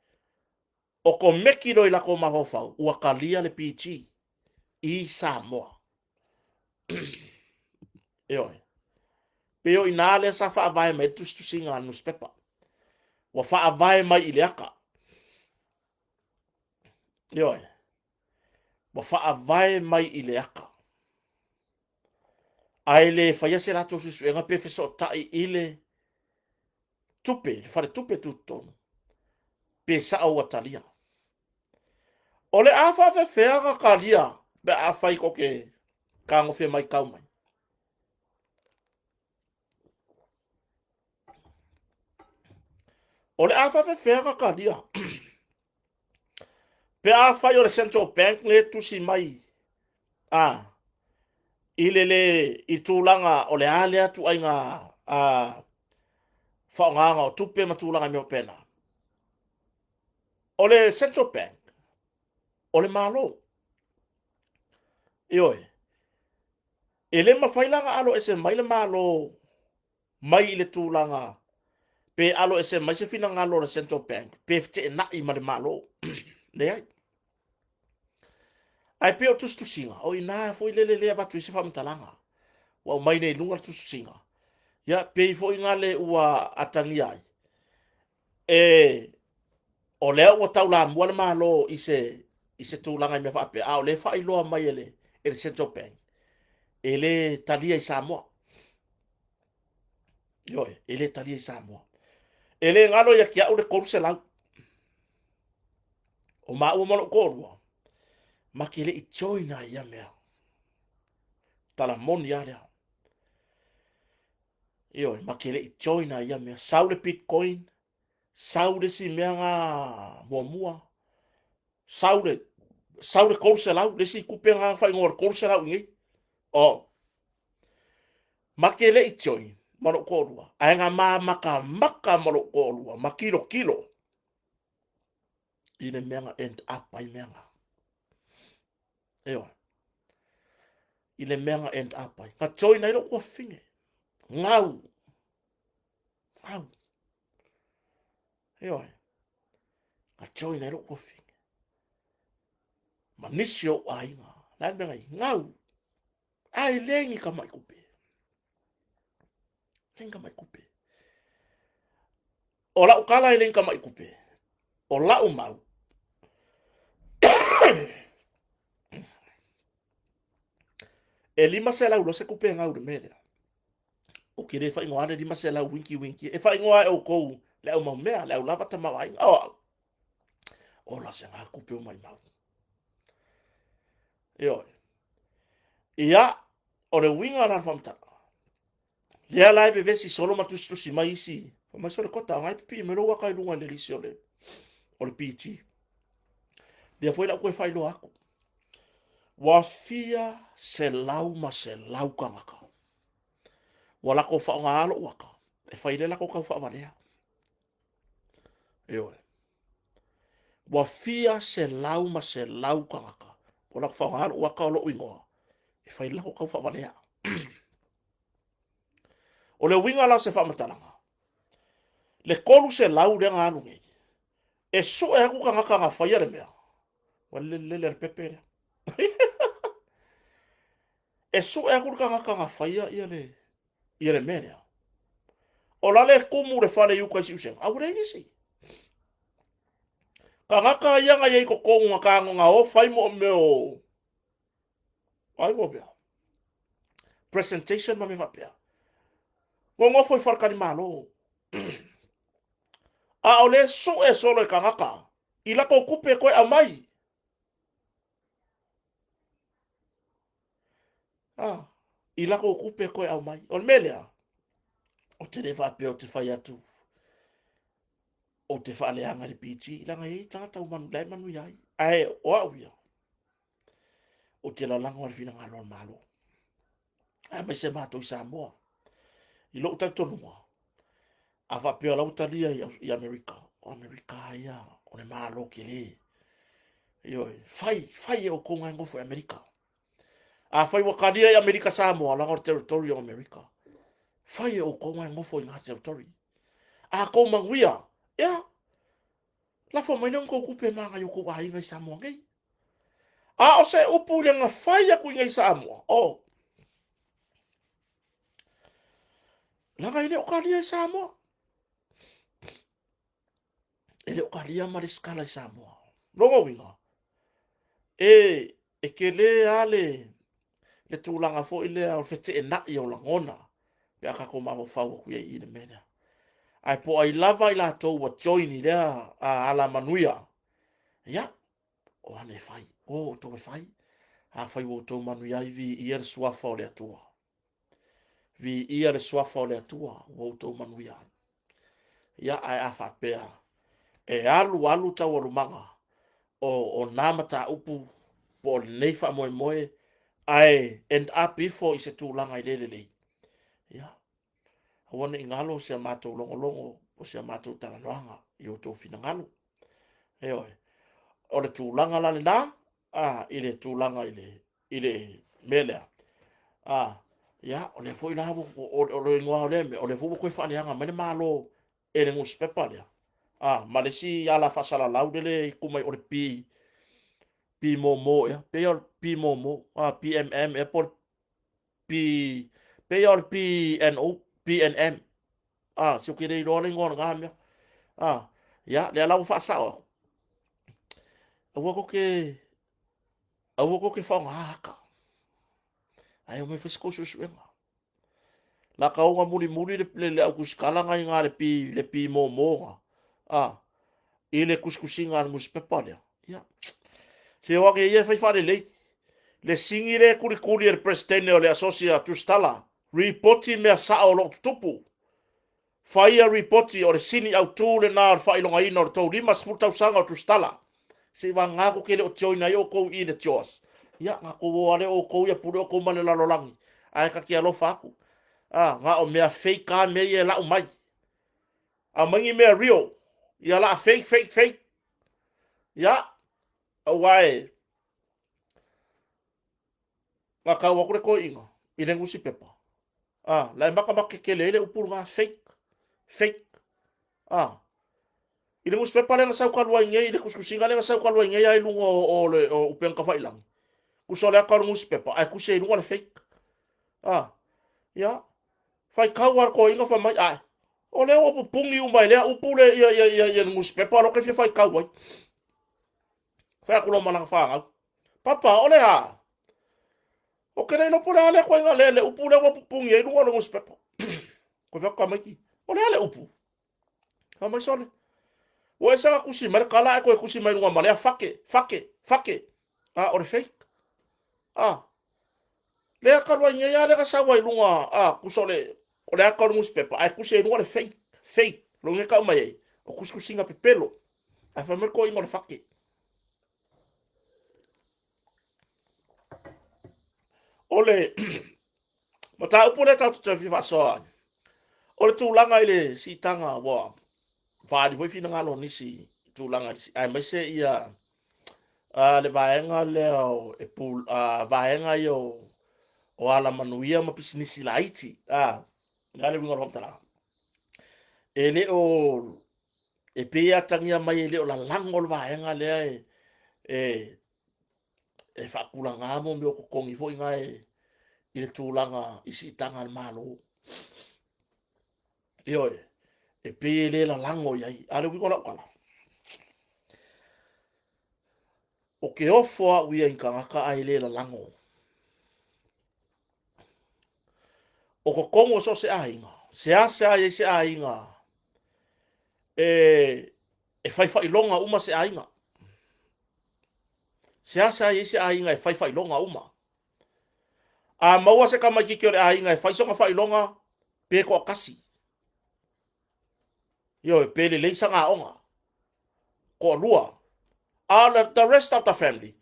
okomeki loa i latou mafaufau ua talia le PG i Samoa. Ioe. Pei o i ina lea sa faavae mai ai le tusitusiga a le nusipepa. Ua faavae mai i le ata. Ioe. Ua faavae mai i le ata. Ae le faia se latou suesuega pe fesootai i le tupe, le faletupe tutotonu, pe sao ua talia. O le a faafefea ona talia pe afai tou te fetagofi e matau mai? O le a faafefea ona talia pe afai o le Central Bank lea e tusi mai a i le le i tulaga o le a lea ituaiga a faaaogaina o tupe ma tulaga mea faapena. O le Central Bank o le Malo. Ioe. E le mafai la ona alo ese mai le Malo mai i le tulaga pe alo ese mai se finagalo o le Central Bank pe feteenai ma le Malo. Leai. Ae pei o tusitusiga, o i ina foi lele lea avatu ai se faamatalaga. Ua aumai nei i luga le tusitusiga. Ia, pei foi gale ua atagia ai, e, o lea ua taulamua le Malo i se, i se tulaga i mea faapea, a o lea e faailoa mai e le, e le Central Bank, e le talia i Samoa. Ioe, e le talia i Samoa. E le galo ia te au le 300. O maua ma lou toalua, ma te le i join lava i ia mea. Tala moni lava lea. Ioe, ma te le i join lava i ia mea. Sau le Bitcoin, sau le isi mea na muamua, sau le sau le 300, le isi tupe na faaigoa le 300 i nei. Oh. Ma te le i join ma lou toalua, ae na ma matamata ma lou toalua, ma tilotilo i le mea na end up ai mea na. Ioe. I le mea na end up ai. Na join ai lou tuafafine. Gau. Gau. Ioe. Na join ai lou tuafafine. Ma nisi o ou aiga. La le mea na i. Gau. Ae le ni tamai tupe. Le ni tamai tupe. O lau tala e le ni tamai tupe. O lau mau. E 500 loa se tupe e gau i le mea lea. Ou te le faaigoa le 500 winky winky. E faaigoa e outou le au mau mea, le au lava tamaoaiga. O au. Ola se ngā kupe o mai mau. Ioe. Ia, o le uiga la le faamatalaga, lea la e vevesi solo ma tusitusi mai isi, fai mai sole kota, ngai pipii mai lou aka i luga i le lisi o le, o le PG. Lea foi la ou toe faailoa atu. Ua fia selau ma selau tagata. Ua latou faaaoga lou aka e fai le latou tau faavalea. Ioe. Ua fia selau ma selau tagata ua latou faaaoga lou aka o lou igoa e fai le latou tau faavalea. O le uiga la o se faamatalaga, le 300 lea na alu nei, e sue atu tagata na faia le mea, ua lele le pepe lea. E sue atu le tagata na faia ia le, ia le mea lea. O la le tumu le fale i uka i Siusega, a ua leai nisi. Tagata ia na i ai i totonu na tago na o fai mo mea o ai mo mea presentation ma mea faapea. Nonofo i faletalimalo. A o le sue solo e tagata i latou tupe e toe aumai. Ah, i latou tupe e toe aumai. O le mea lea, ou te le faapea ou te fai atu ou te faaleaga i le PG, leaga e i ai tagata ua manu, la e manuia ai. Ae o au ia, ou te lalago i le finagalo o le Malo, aemaise matou i Samoa. I lou talitonuga, a faapea o la ua talia i Amerika, o Amerika lava ia o le Malo tele. Ioe, fai, fai e outou na e nofo i Amerika. Afai ua talia i Amerika Samoa, leaga o le territory o Amerika. Fai e outou na e nofo i na territory. A tou manuia, ia, lafo mai lea o ni tou tupe ma nai o tou aiga i Samoa nei. A o se upu i le na fai atu i nei Samoa, oh, leaga e le o talia i Samoa. E le o talia ma lesitala i Samoa. Lona uiga, e, e tele lava le, le tulaga foi lea o le feteenai o lagona pe a tatou mafaufau atu i ai i le mea lea. Ae po o ai lava i latou ua join i lea alamanuia, ia, o ane e fai, o outou e fai. Afai ua outou manuia ai, viia le suafa o le Atua. Viia le suafa o le Atua ua outou manuia ai. Ia, ae a faapea e alu alu taualumaga o, o nā mataupu po o lenei faamoemoe ae end up ifo i se tulaga e le lelei, ia, aua ne i galo si a matou logologo po o si a matou talanoaga i outou finagalo. Ioe. O le tulaga la lena, a, i le tulaga i le, i le mea lea. A, ia, o lea foi la, o le igoa o lea mea, o lea foi ua toe faaleaga mai le Malo e le nusipepa lea. A, ma le isi ala faasalalau lele i tu mai o le P, P momo ea, pei o le P momo, a, PMM ea po o le P, pei o le PNO, PNM. A, se ou te le iloa le igoa o lena mea. A, ia, lea la ua faasao atu. Aua tou te, aua tou te faaaoga ata. Ae omai e fai se tou suesuega. La ka oga mulimuli le, le, le au tusitala na i le pi, le pi momo na. A, i le tusitusiga a le nusipepa lea. Ia, se o ake ia e fai faalelei. Le sigi lea e tulituli e le Peresetene o le Asosi a Tusitala, ripoti mea sao o lo o tutupu. Faia ripoti o le sini autu lena o le faailogaina o le tou 50 tausaga o Tusitala. Seivagana tou te le o join ai outou i le JOS. Ia, na tou o lava lea o outou ia pule outou ma le lalolagi. Ae ta te alofa atu. A, na o mea fake lava mea ia e lau mai. Aumai ni mea real. Ia la fake, fake, fake. Ia, aua e na tau atu le toeaina i le nusipepa, a, la e matamata tetele ai le upu lena fake, fake. A, i le nusipepa lea na sau talu ai nei, i le tusitusiga lea na sau talu ai nei lava i luga o, o le o upega tafailagi, tusa o le ata o le nusipepa, ae tusi ai i luga le fake. A, ia, faitau lava le toeaina fai mai, ae, o lea ua pupuni uma e lea upu le, ia, ia, ia, ia le nusipepa, o lea ou te fia faitau ai. Fai atu loa ma lana fanau, Papa, o le a? Ou te le iloa po o le a lea ituaiga le, le upu lea ua pupuni ai luga o le nusipepa. Koe fai atu tamaiti, o le a le upu? Fai mai sole, ua ese na tusi mai le tala ae toe tusi mai luga ma lea fake, fake, fake. A, o le fake. A, lea talu ai nei lava lea na sau ai luga, a, tusa o le, o le ata o le nusipepa, ae tusi ai luga le fake, fake. Lona uiga e tau mai ai, o tusitusiga pepelo. Ae fai mai le toeaina o le fake. O le mataupu lea tatou te fia faasoa ai, o le tulaga i le siitaga ua faaali foi finagalo o nisi i tulaga aemaise ia le vaega lea o e pu, vaega ia o, o alamanuia ma pisinisi laiti. Le a le uiga o le faamatalaga? E le o e pei e atagia mai e le o lalago le vaega lea e, e, e faatulagā mo mea o totogi foi na e, i le tulaga i siitaga a le Malo. Ioe, e pei e le lalago i ai. A o le uiga o lau tala, O ke ofo a'u ia i tagata ae le lalago. O totonu o so o se aiga, seasea i ai se aiga e fai faailoga uma se aiga. Seasea i ai se aiga e fai faailoga uma. A maua se tamaititi o le aiga e fai sona faailoga, pe toatasi. Ioe, pe lelei sana aoga. Toalua. A o the rest of the family,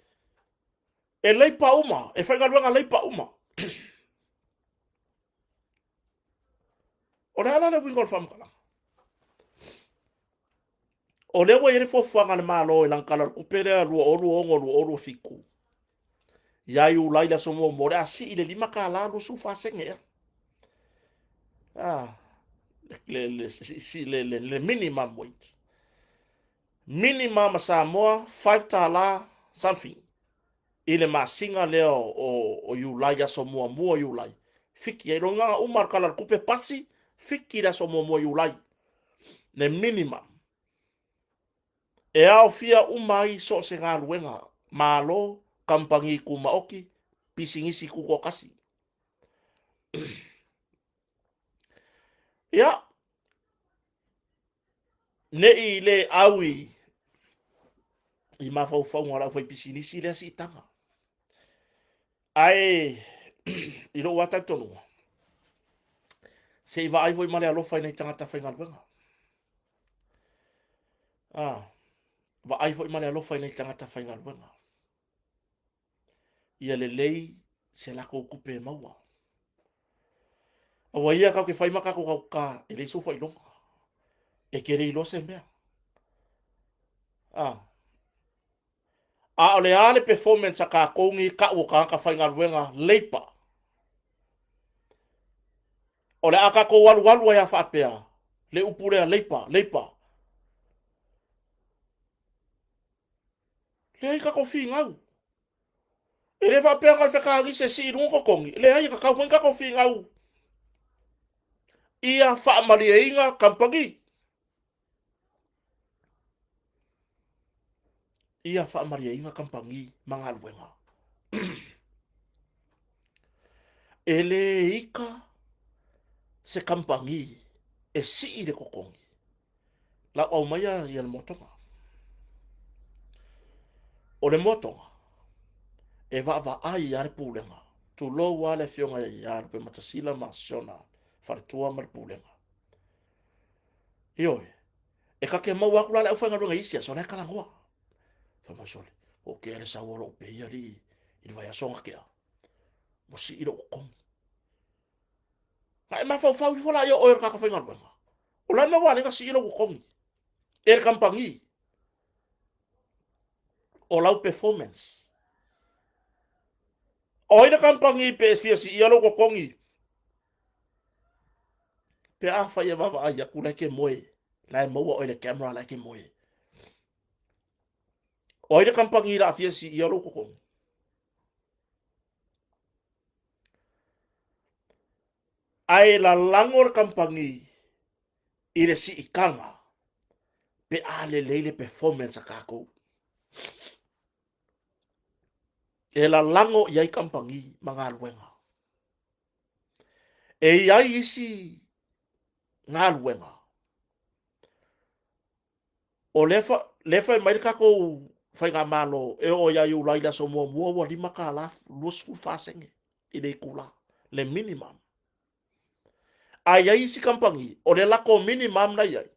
e leipa uma, e faigaluega leipa uma. O le a la le uiga o le faamatalaga? O lea ua i ai le fuafuaga a le Malo i lana Tala o le Tupe lea 2026/2027, ia Iulai i le aso muamua, o le a sii i le $5 24 sene ea. Ah, le minimum wage. Minimum a Samoa, $5 something i le masina lea o Iulai, aso muamua o Iulai. Fiki ai, lona uiga na uma le Tala o le Tupe pasi, fiki le aso muamua o Iulai, le minimum. E aofia uma ai so o se galuega, Malo, kamupani tumaoti, pisinisi tutoatasi. Ia, ne i le au i mafaufauga o le aufaipisinisi lea siitaga. Ae i lou lava talitonuga, se i vaai foi ma le alofa i nai tagata faigaluega. Ah, vaai foi ma le alofa i nai tagata faigaluega. Ia lelei se latou tupe e maua. Aua ia tatou te fai ma tatou tauta e leai sou faailoga. E te le iloa se mea. Ah. A o le a le performance a tatou nei tau o tagata faigaluega leipa? O le a tatou alualu ai a faapea le upu lea leipa, leipa. Leai tatou finau. E le faapea na o le fekanise e sii i luga totogi. Leai, e tatau foi ona tatou finau ia faamalieina kamupani. Ia faamalieina kamupani ma galuega. E le ika se kamupani e sii le totogi. Lau aumaia ia le motoga. O le motoga, e vaavaai lava le pulega, tulou lava le afioga ia Lupematasila ma si ona faletua ma le pulega. Ioe, e ta te maua atu la le aufaigaluega i isi aso, o la e talanoa. Fai mai sole, o kea le sau o lou pay alii i le vaiaso na tea, ua sii lou totogi. Na e mafaufau ifo la ia oe o le tagata faigaluega. O le a le mea ua ala ai ona sii lou totogi e le kamupani? O lau performance. O ai le kamupani pe e fia siia lou totogi? Pe afai e vaavaai atu la e te moe, la e maua oe i le camera la e te moe. O ai le kamupani la fia siia lou totogi? Ae lalago le kamupani i le siitaga pe a lelei le performance a tatou. E lalago i ai kamupani ma galuega. E i ai isi galuega O lea, fa, lea fai mai le tatou faigamalo e oo ia Iulai le aso muamua ua $5 24 sene i le itula, le minimum. A i ai isi kamupani, o le latou minimum na i ai,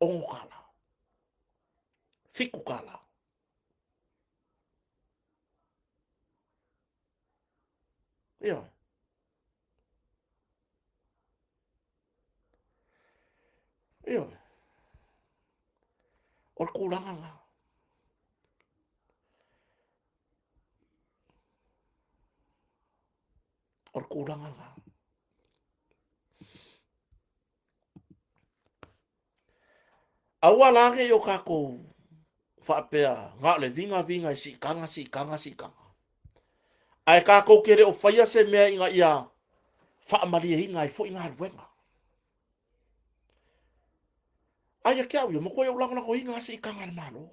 $6, $7. Ioe. Ioe. O le tulaga lena. O le tulaga lena. Aua la ne i o tatou faapea na o le vigaviga i siitaga, siitaga, siitaga. Ae tatou te le o faia se mea ina ia faamalieina ai foi galuega. Ae ia te au ia, matua ou lagolagoina lava siitaga a le Malo.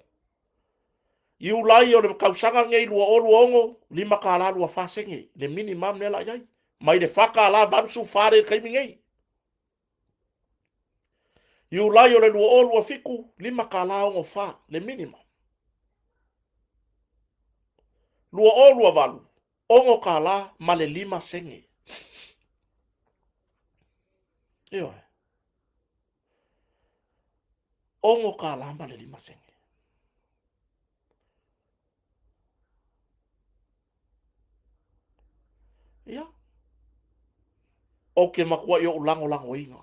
Iulai o le tausaga lenei 2026, $5.24 sene le minimum lea la i ai, mai le $4.84 lea i le taimi nei. Iulai o le 2027, $5.64 le minimum. 2028, $6 ma le 5 sene. Ioe. $6 ma le 5 sene. Ia. Ou te matuai ou lagolagoina.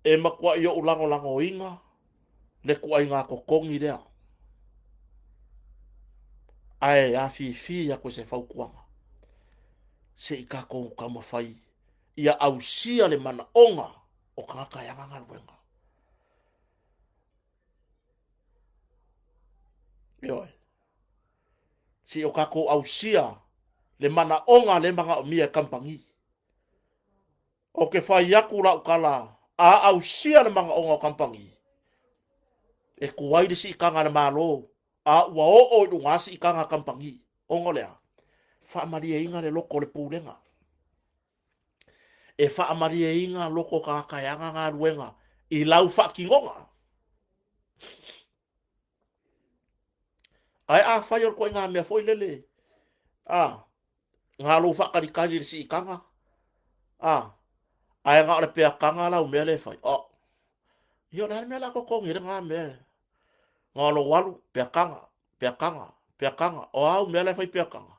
E matuai ou lagolagoina le tuaiga totogi lea. Ae afifi atu i se fautuaga, se i tatou taumafai ia ausia le manaoga o tagata e ana galuega. Ioe. Se i o tatou ausia le manaoga lea e manaomia e kamupani. Ou te fai atu lau tala, a ausia le manaoga o kamupani, e tuai le siitaga a le Malo, a ua oo i luga siitaga a kamupani. Ona o le a? Faamalieina le loto o le Pulega. E faamalieina loto o tagata e ana galuega i lau faatinoga. Ae afai o le ituaiga mea foi lele, a, na lou faatalitali i le siitaga, a, ae na o le peataga lau mea lea e fai, a, ia o le a le mea o le a totogi ai lena mea? Na o lou alu, peataga, peataga, peataga, o a au mea la e fai peataga?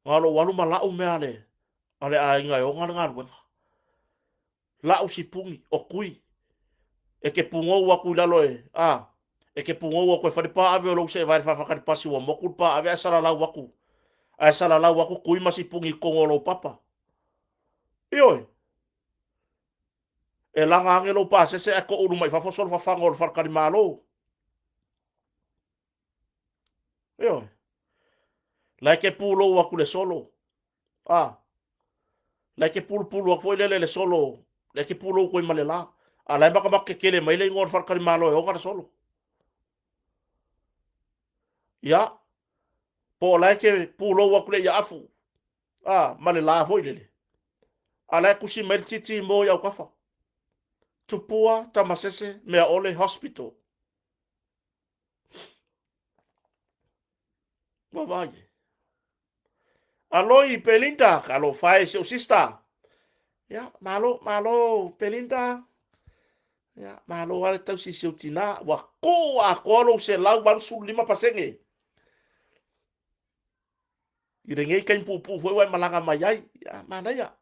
Na o lou alu ma lau mea a le aiga e ona le galuega. La'u sipuni, o Tui, e te pugou atu i lalo e, a, e te pugou atu e fai le paave o lou seevae i le faafakali pasi ua motu le paave ae salalau atu, ae salalau atu Tui ma sipuni i totonu o lou papa. Ioe. E laga ane lou pasese ae toulu mai fafo solo fafaga o le faletalimalo. Ioe. La e te pulou atu le solo. A. La e te pulupulu atu foi lele le solo. La e te pulou atu ai ma le la. A la e matamata tetele mai le igoa o le faletalimalo e ona le solo. Ia. Po o la e te pulou atu le iaafu. A, ma le la foi lele. A la e tusi mai le titi mo i autafa. Tupua, Tamasese, Meaole, Hospital. Ua vaai ai. Aloi Belinda, talofa e si ou sister. Ia, malo, malo Belinda. Ia, malo lava le tausi i si ou tinā. Ua tuu atoa lou 185%. I lenei taimi puupuu foi ua e malaga mai ai. Ia, manaia.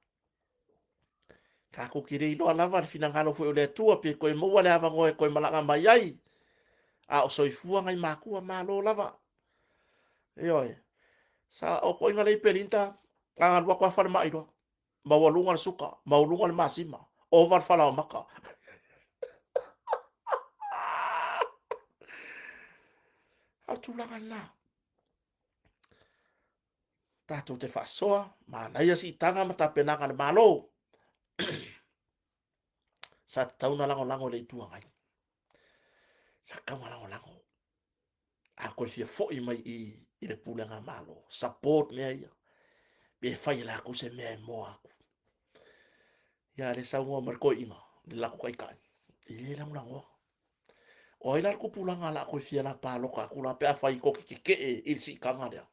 Tatou te le iloa lava le finagalo foi o le Atua pe toe maua le avanoa e toe malaga mai ai. A o soifua nai matua, malo lava. Ioe. Sa o toaiga lea i Pelinta, a alu atu lava falemai loa. Maualuga le suka, maualuga le masima, ova le falaoamata. A o le tulaga lena. Tatou te faasoa, manaia siitaga ma tapenaga a le Malo. Sa tatau ona lagolago i le Itu Agai. Sa tatau ona lagolago. A toe fia foi mai i, i le pulega Malo, support mea ia. Pe fai e latou se mea e moa atu. Ia, le saunoa mai le toeaina, le latou taitai, e le lagolagoa. O ai la le tupulaga o le a toe fia la palota atu la pe afai tou te tetee i le siitaga lea?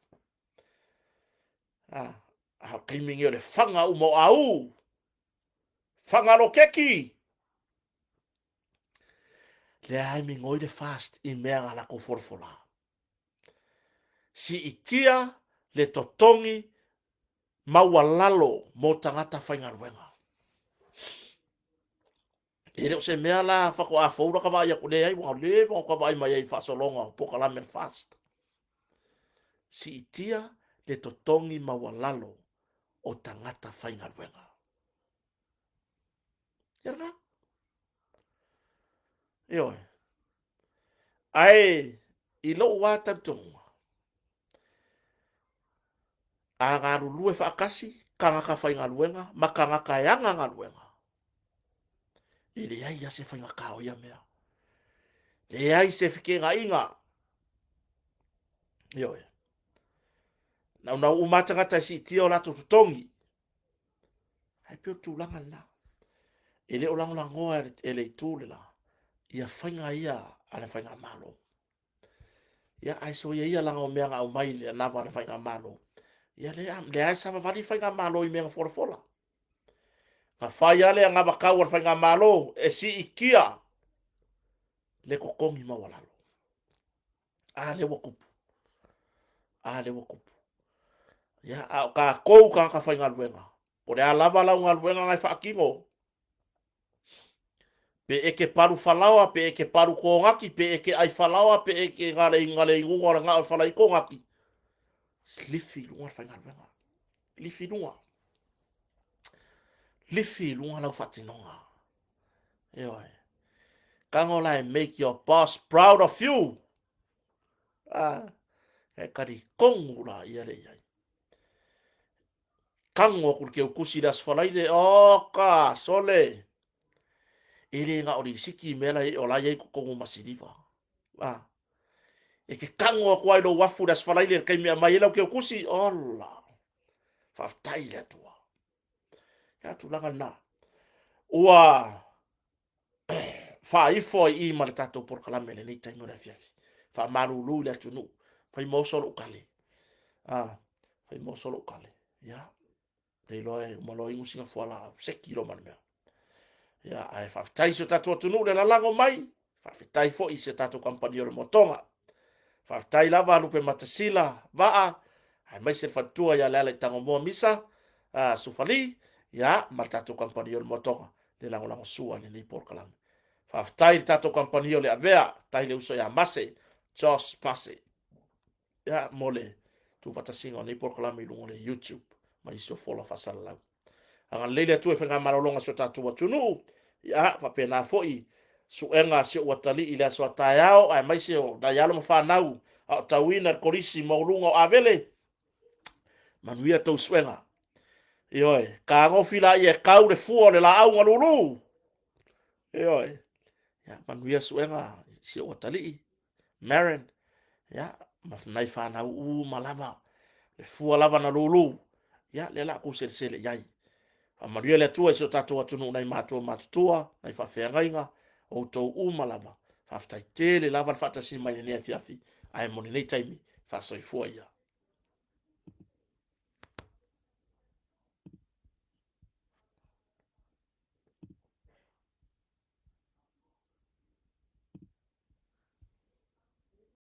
A, a o taimi nei o le faga uma o au, faga loketi. Lea ai migoi le fast i mea na latou folafola. Siitia le totogi maualalo mo tagata faigaluega. E le o se mea la faatoa fou la ka vaai atu, leai, ua leva ona vaai mai ai i faasologa o polokalame a le FAST. Siitia le totogi maualalo o tagata faigaluega. Ia lena. Ioe. Ae i lou lava talitonuga, a galulue faatasi tagata faigaluega ma tagata e ana galuega, e leai lava se faigata o ia mea. Leai se fekega'iga. Ioe. Naunau uma lava tagata e siitia o latou totogi. Ae pei o le tulaga lena. E le o lagolagoa e le itu le la ia faiga ia a le faigamalo. Ia, ae soia ia laga o mea na aumai i le anava a le faigamalo. Ia, lea, lea e savavali le faigamalo i mea na folafola. Na fai lava le anavatau a le faigamalo e siitia le totogi maualalo. A lea ua tupu. A lea ua tupu. Ia, a o tatou tagata faigaluega, po o le a lava lau galuega na e faatino, pe e te palu falaoa, pe e te palu konati, pe e te ai falaoa, pe e te gale gale inuga o le gao e fala ai konati, lifi i luga le faigaluega. Lifi i luga. Lifi i luga lau faatinoga. Ioe. Tago la e make your boss proud of you. Ah, e talitonu la ia le iai. Tago aku le keukusi i le Aso Faraile, oka, sole. E le na o lisiki mea la o la iai totonu ma siliva. Ah. E te tago atu ai lou afu i le Aso Faraile i le taimi e aumai ai lau keukusi, ola. Faafetai i le Atua. Ia tulaga lena. Ua faaifo ai i ma le tatou polokalame i lenei taimi o le afiafi. Faamalulu i le atunuu. Fai ma oso lou kale. Ah, fai ma oso lou kale. Ia, le iloa e uma loa inu sina fualaau, seki loa ma le mea. Ia, ae faafetai i si o tatou atunuu le lalago mai. Faafetai foi i si a tatou kamupani o le Moatoga. Faafetai lava Lupematasila Vaa, aemaise le faletua ia Lealaitagomoa Misa Sufali, ia, ma le tatou kamupani o le Moatoga le lagolagosua i lenei polokalame. Faafetai i le tatou kamupani o le Avea, faafetai i le uso ia Mase, Josh Mase, ia, mo le tuufaatasiga o nei polokalame i luga o le YouTube ma isi o fola faasalalau. Agalelei le Atua i faigamalologa a si o tatou atunuu, ia, faapena foi suega a si ou atalii i le aso a taeao, aemaise o nai alo ma fanau a o tauina le kolisi maualuga o Avele, manuia tou suega. Ioe, tagofi laia e tau le fua o le laau na lulu. Ioe, ia, manuia suega si ou atalii. Maren, ia, ma nai fanau uma lava, le fua lava na lulu, ia, lea la kou selesele i ai. Faamanuia le Atua i si o tatou atunuu nai matua matutua, nai faafeagaiga, outou uma lava. Faafetai tele lava le faatasi mai i lenei afiafi, ae mo lenei taimi, faasoifua ia.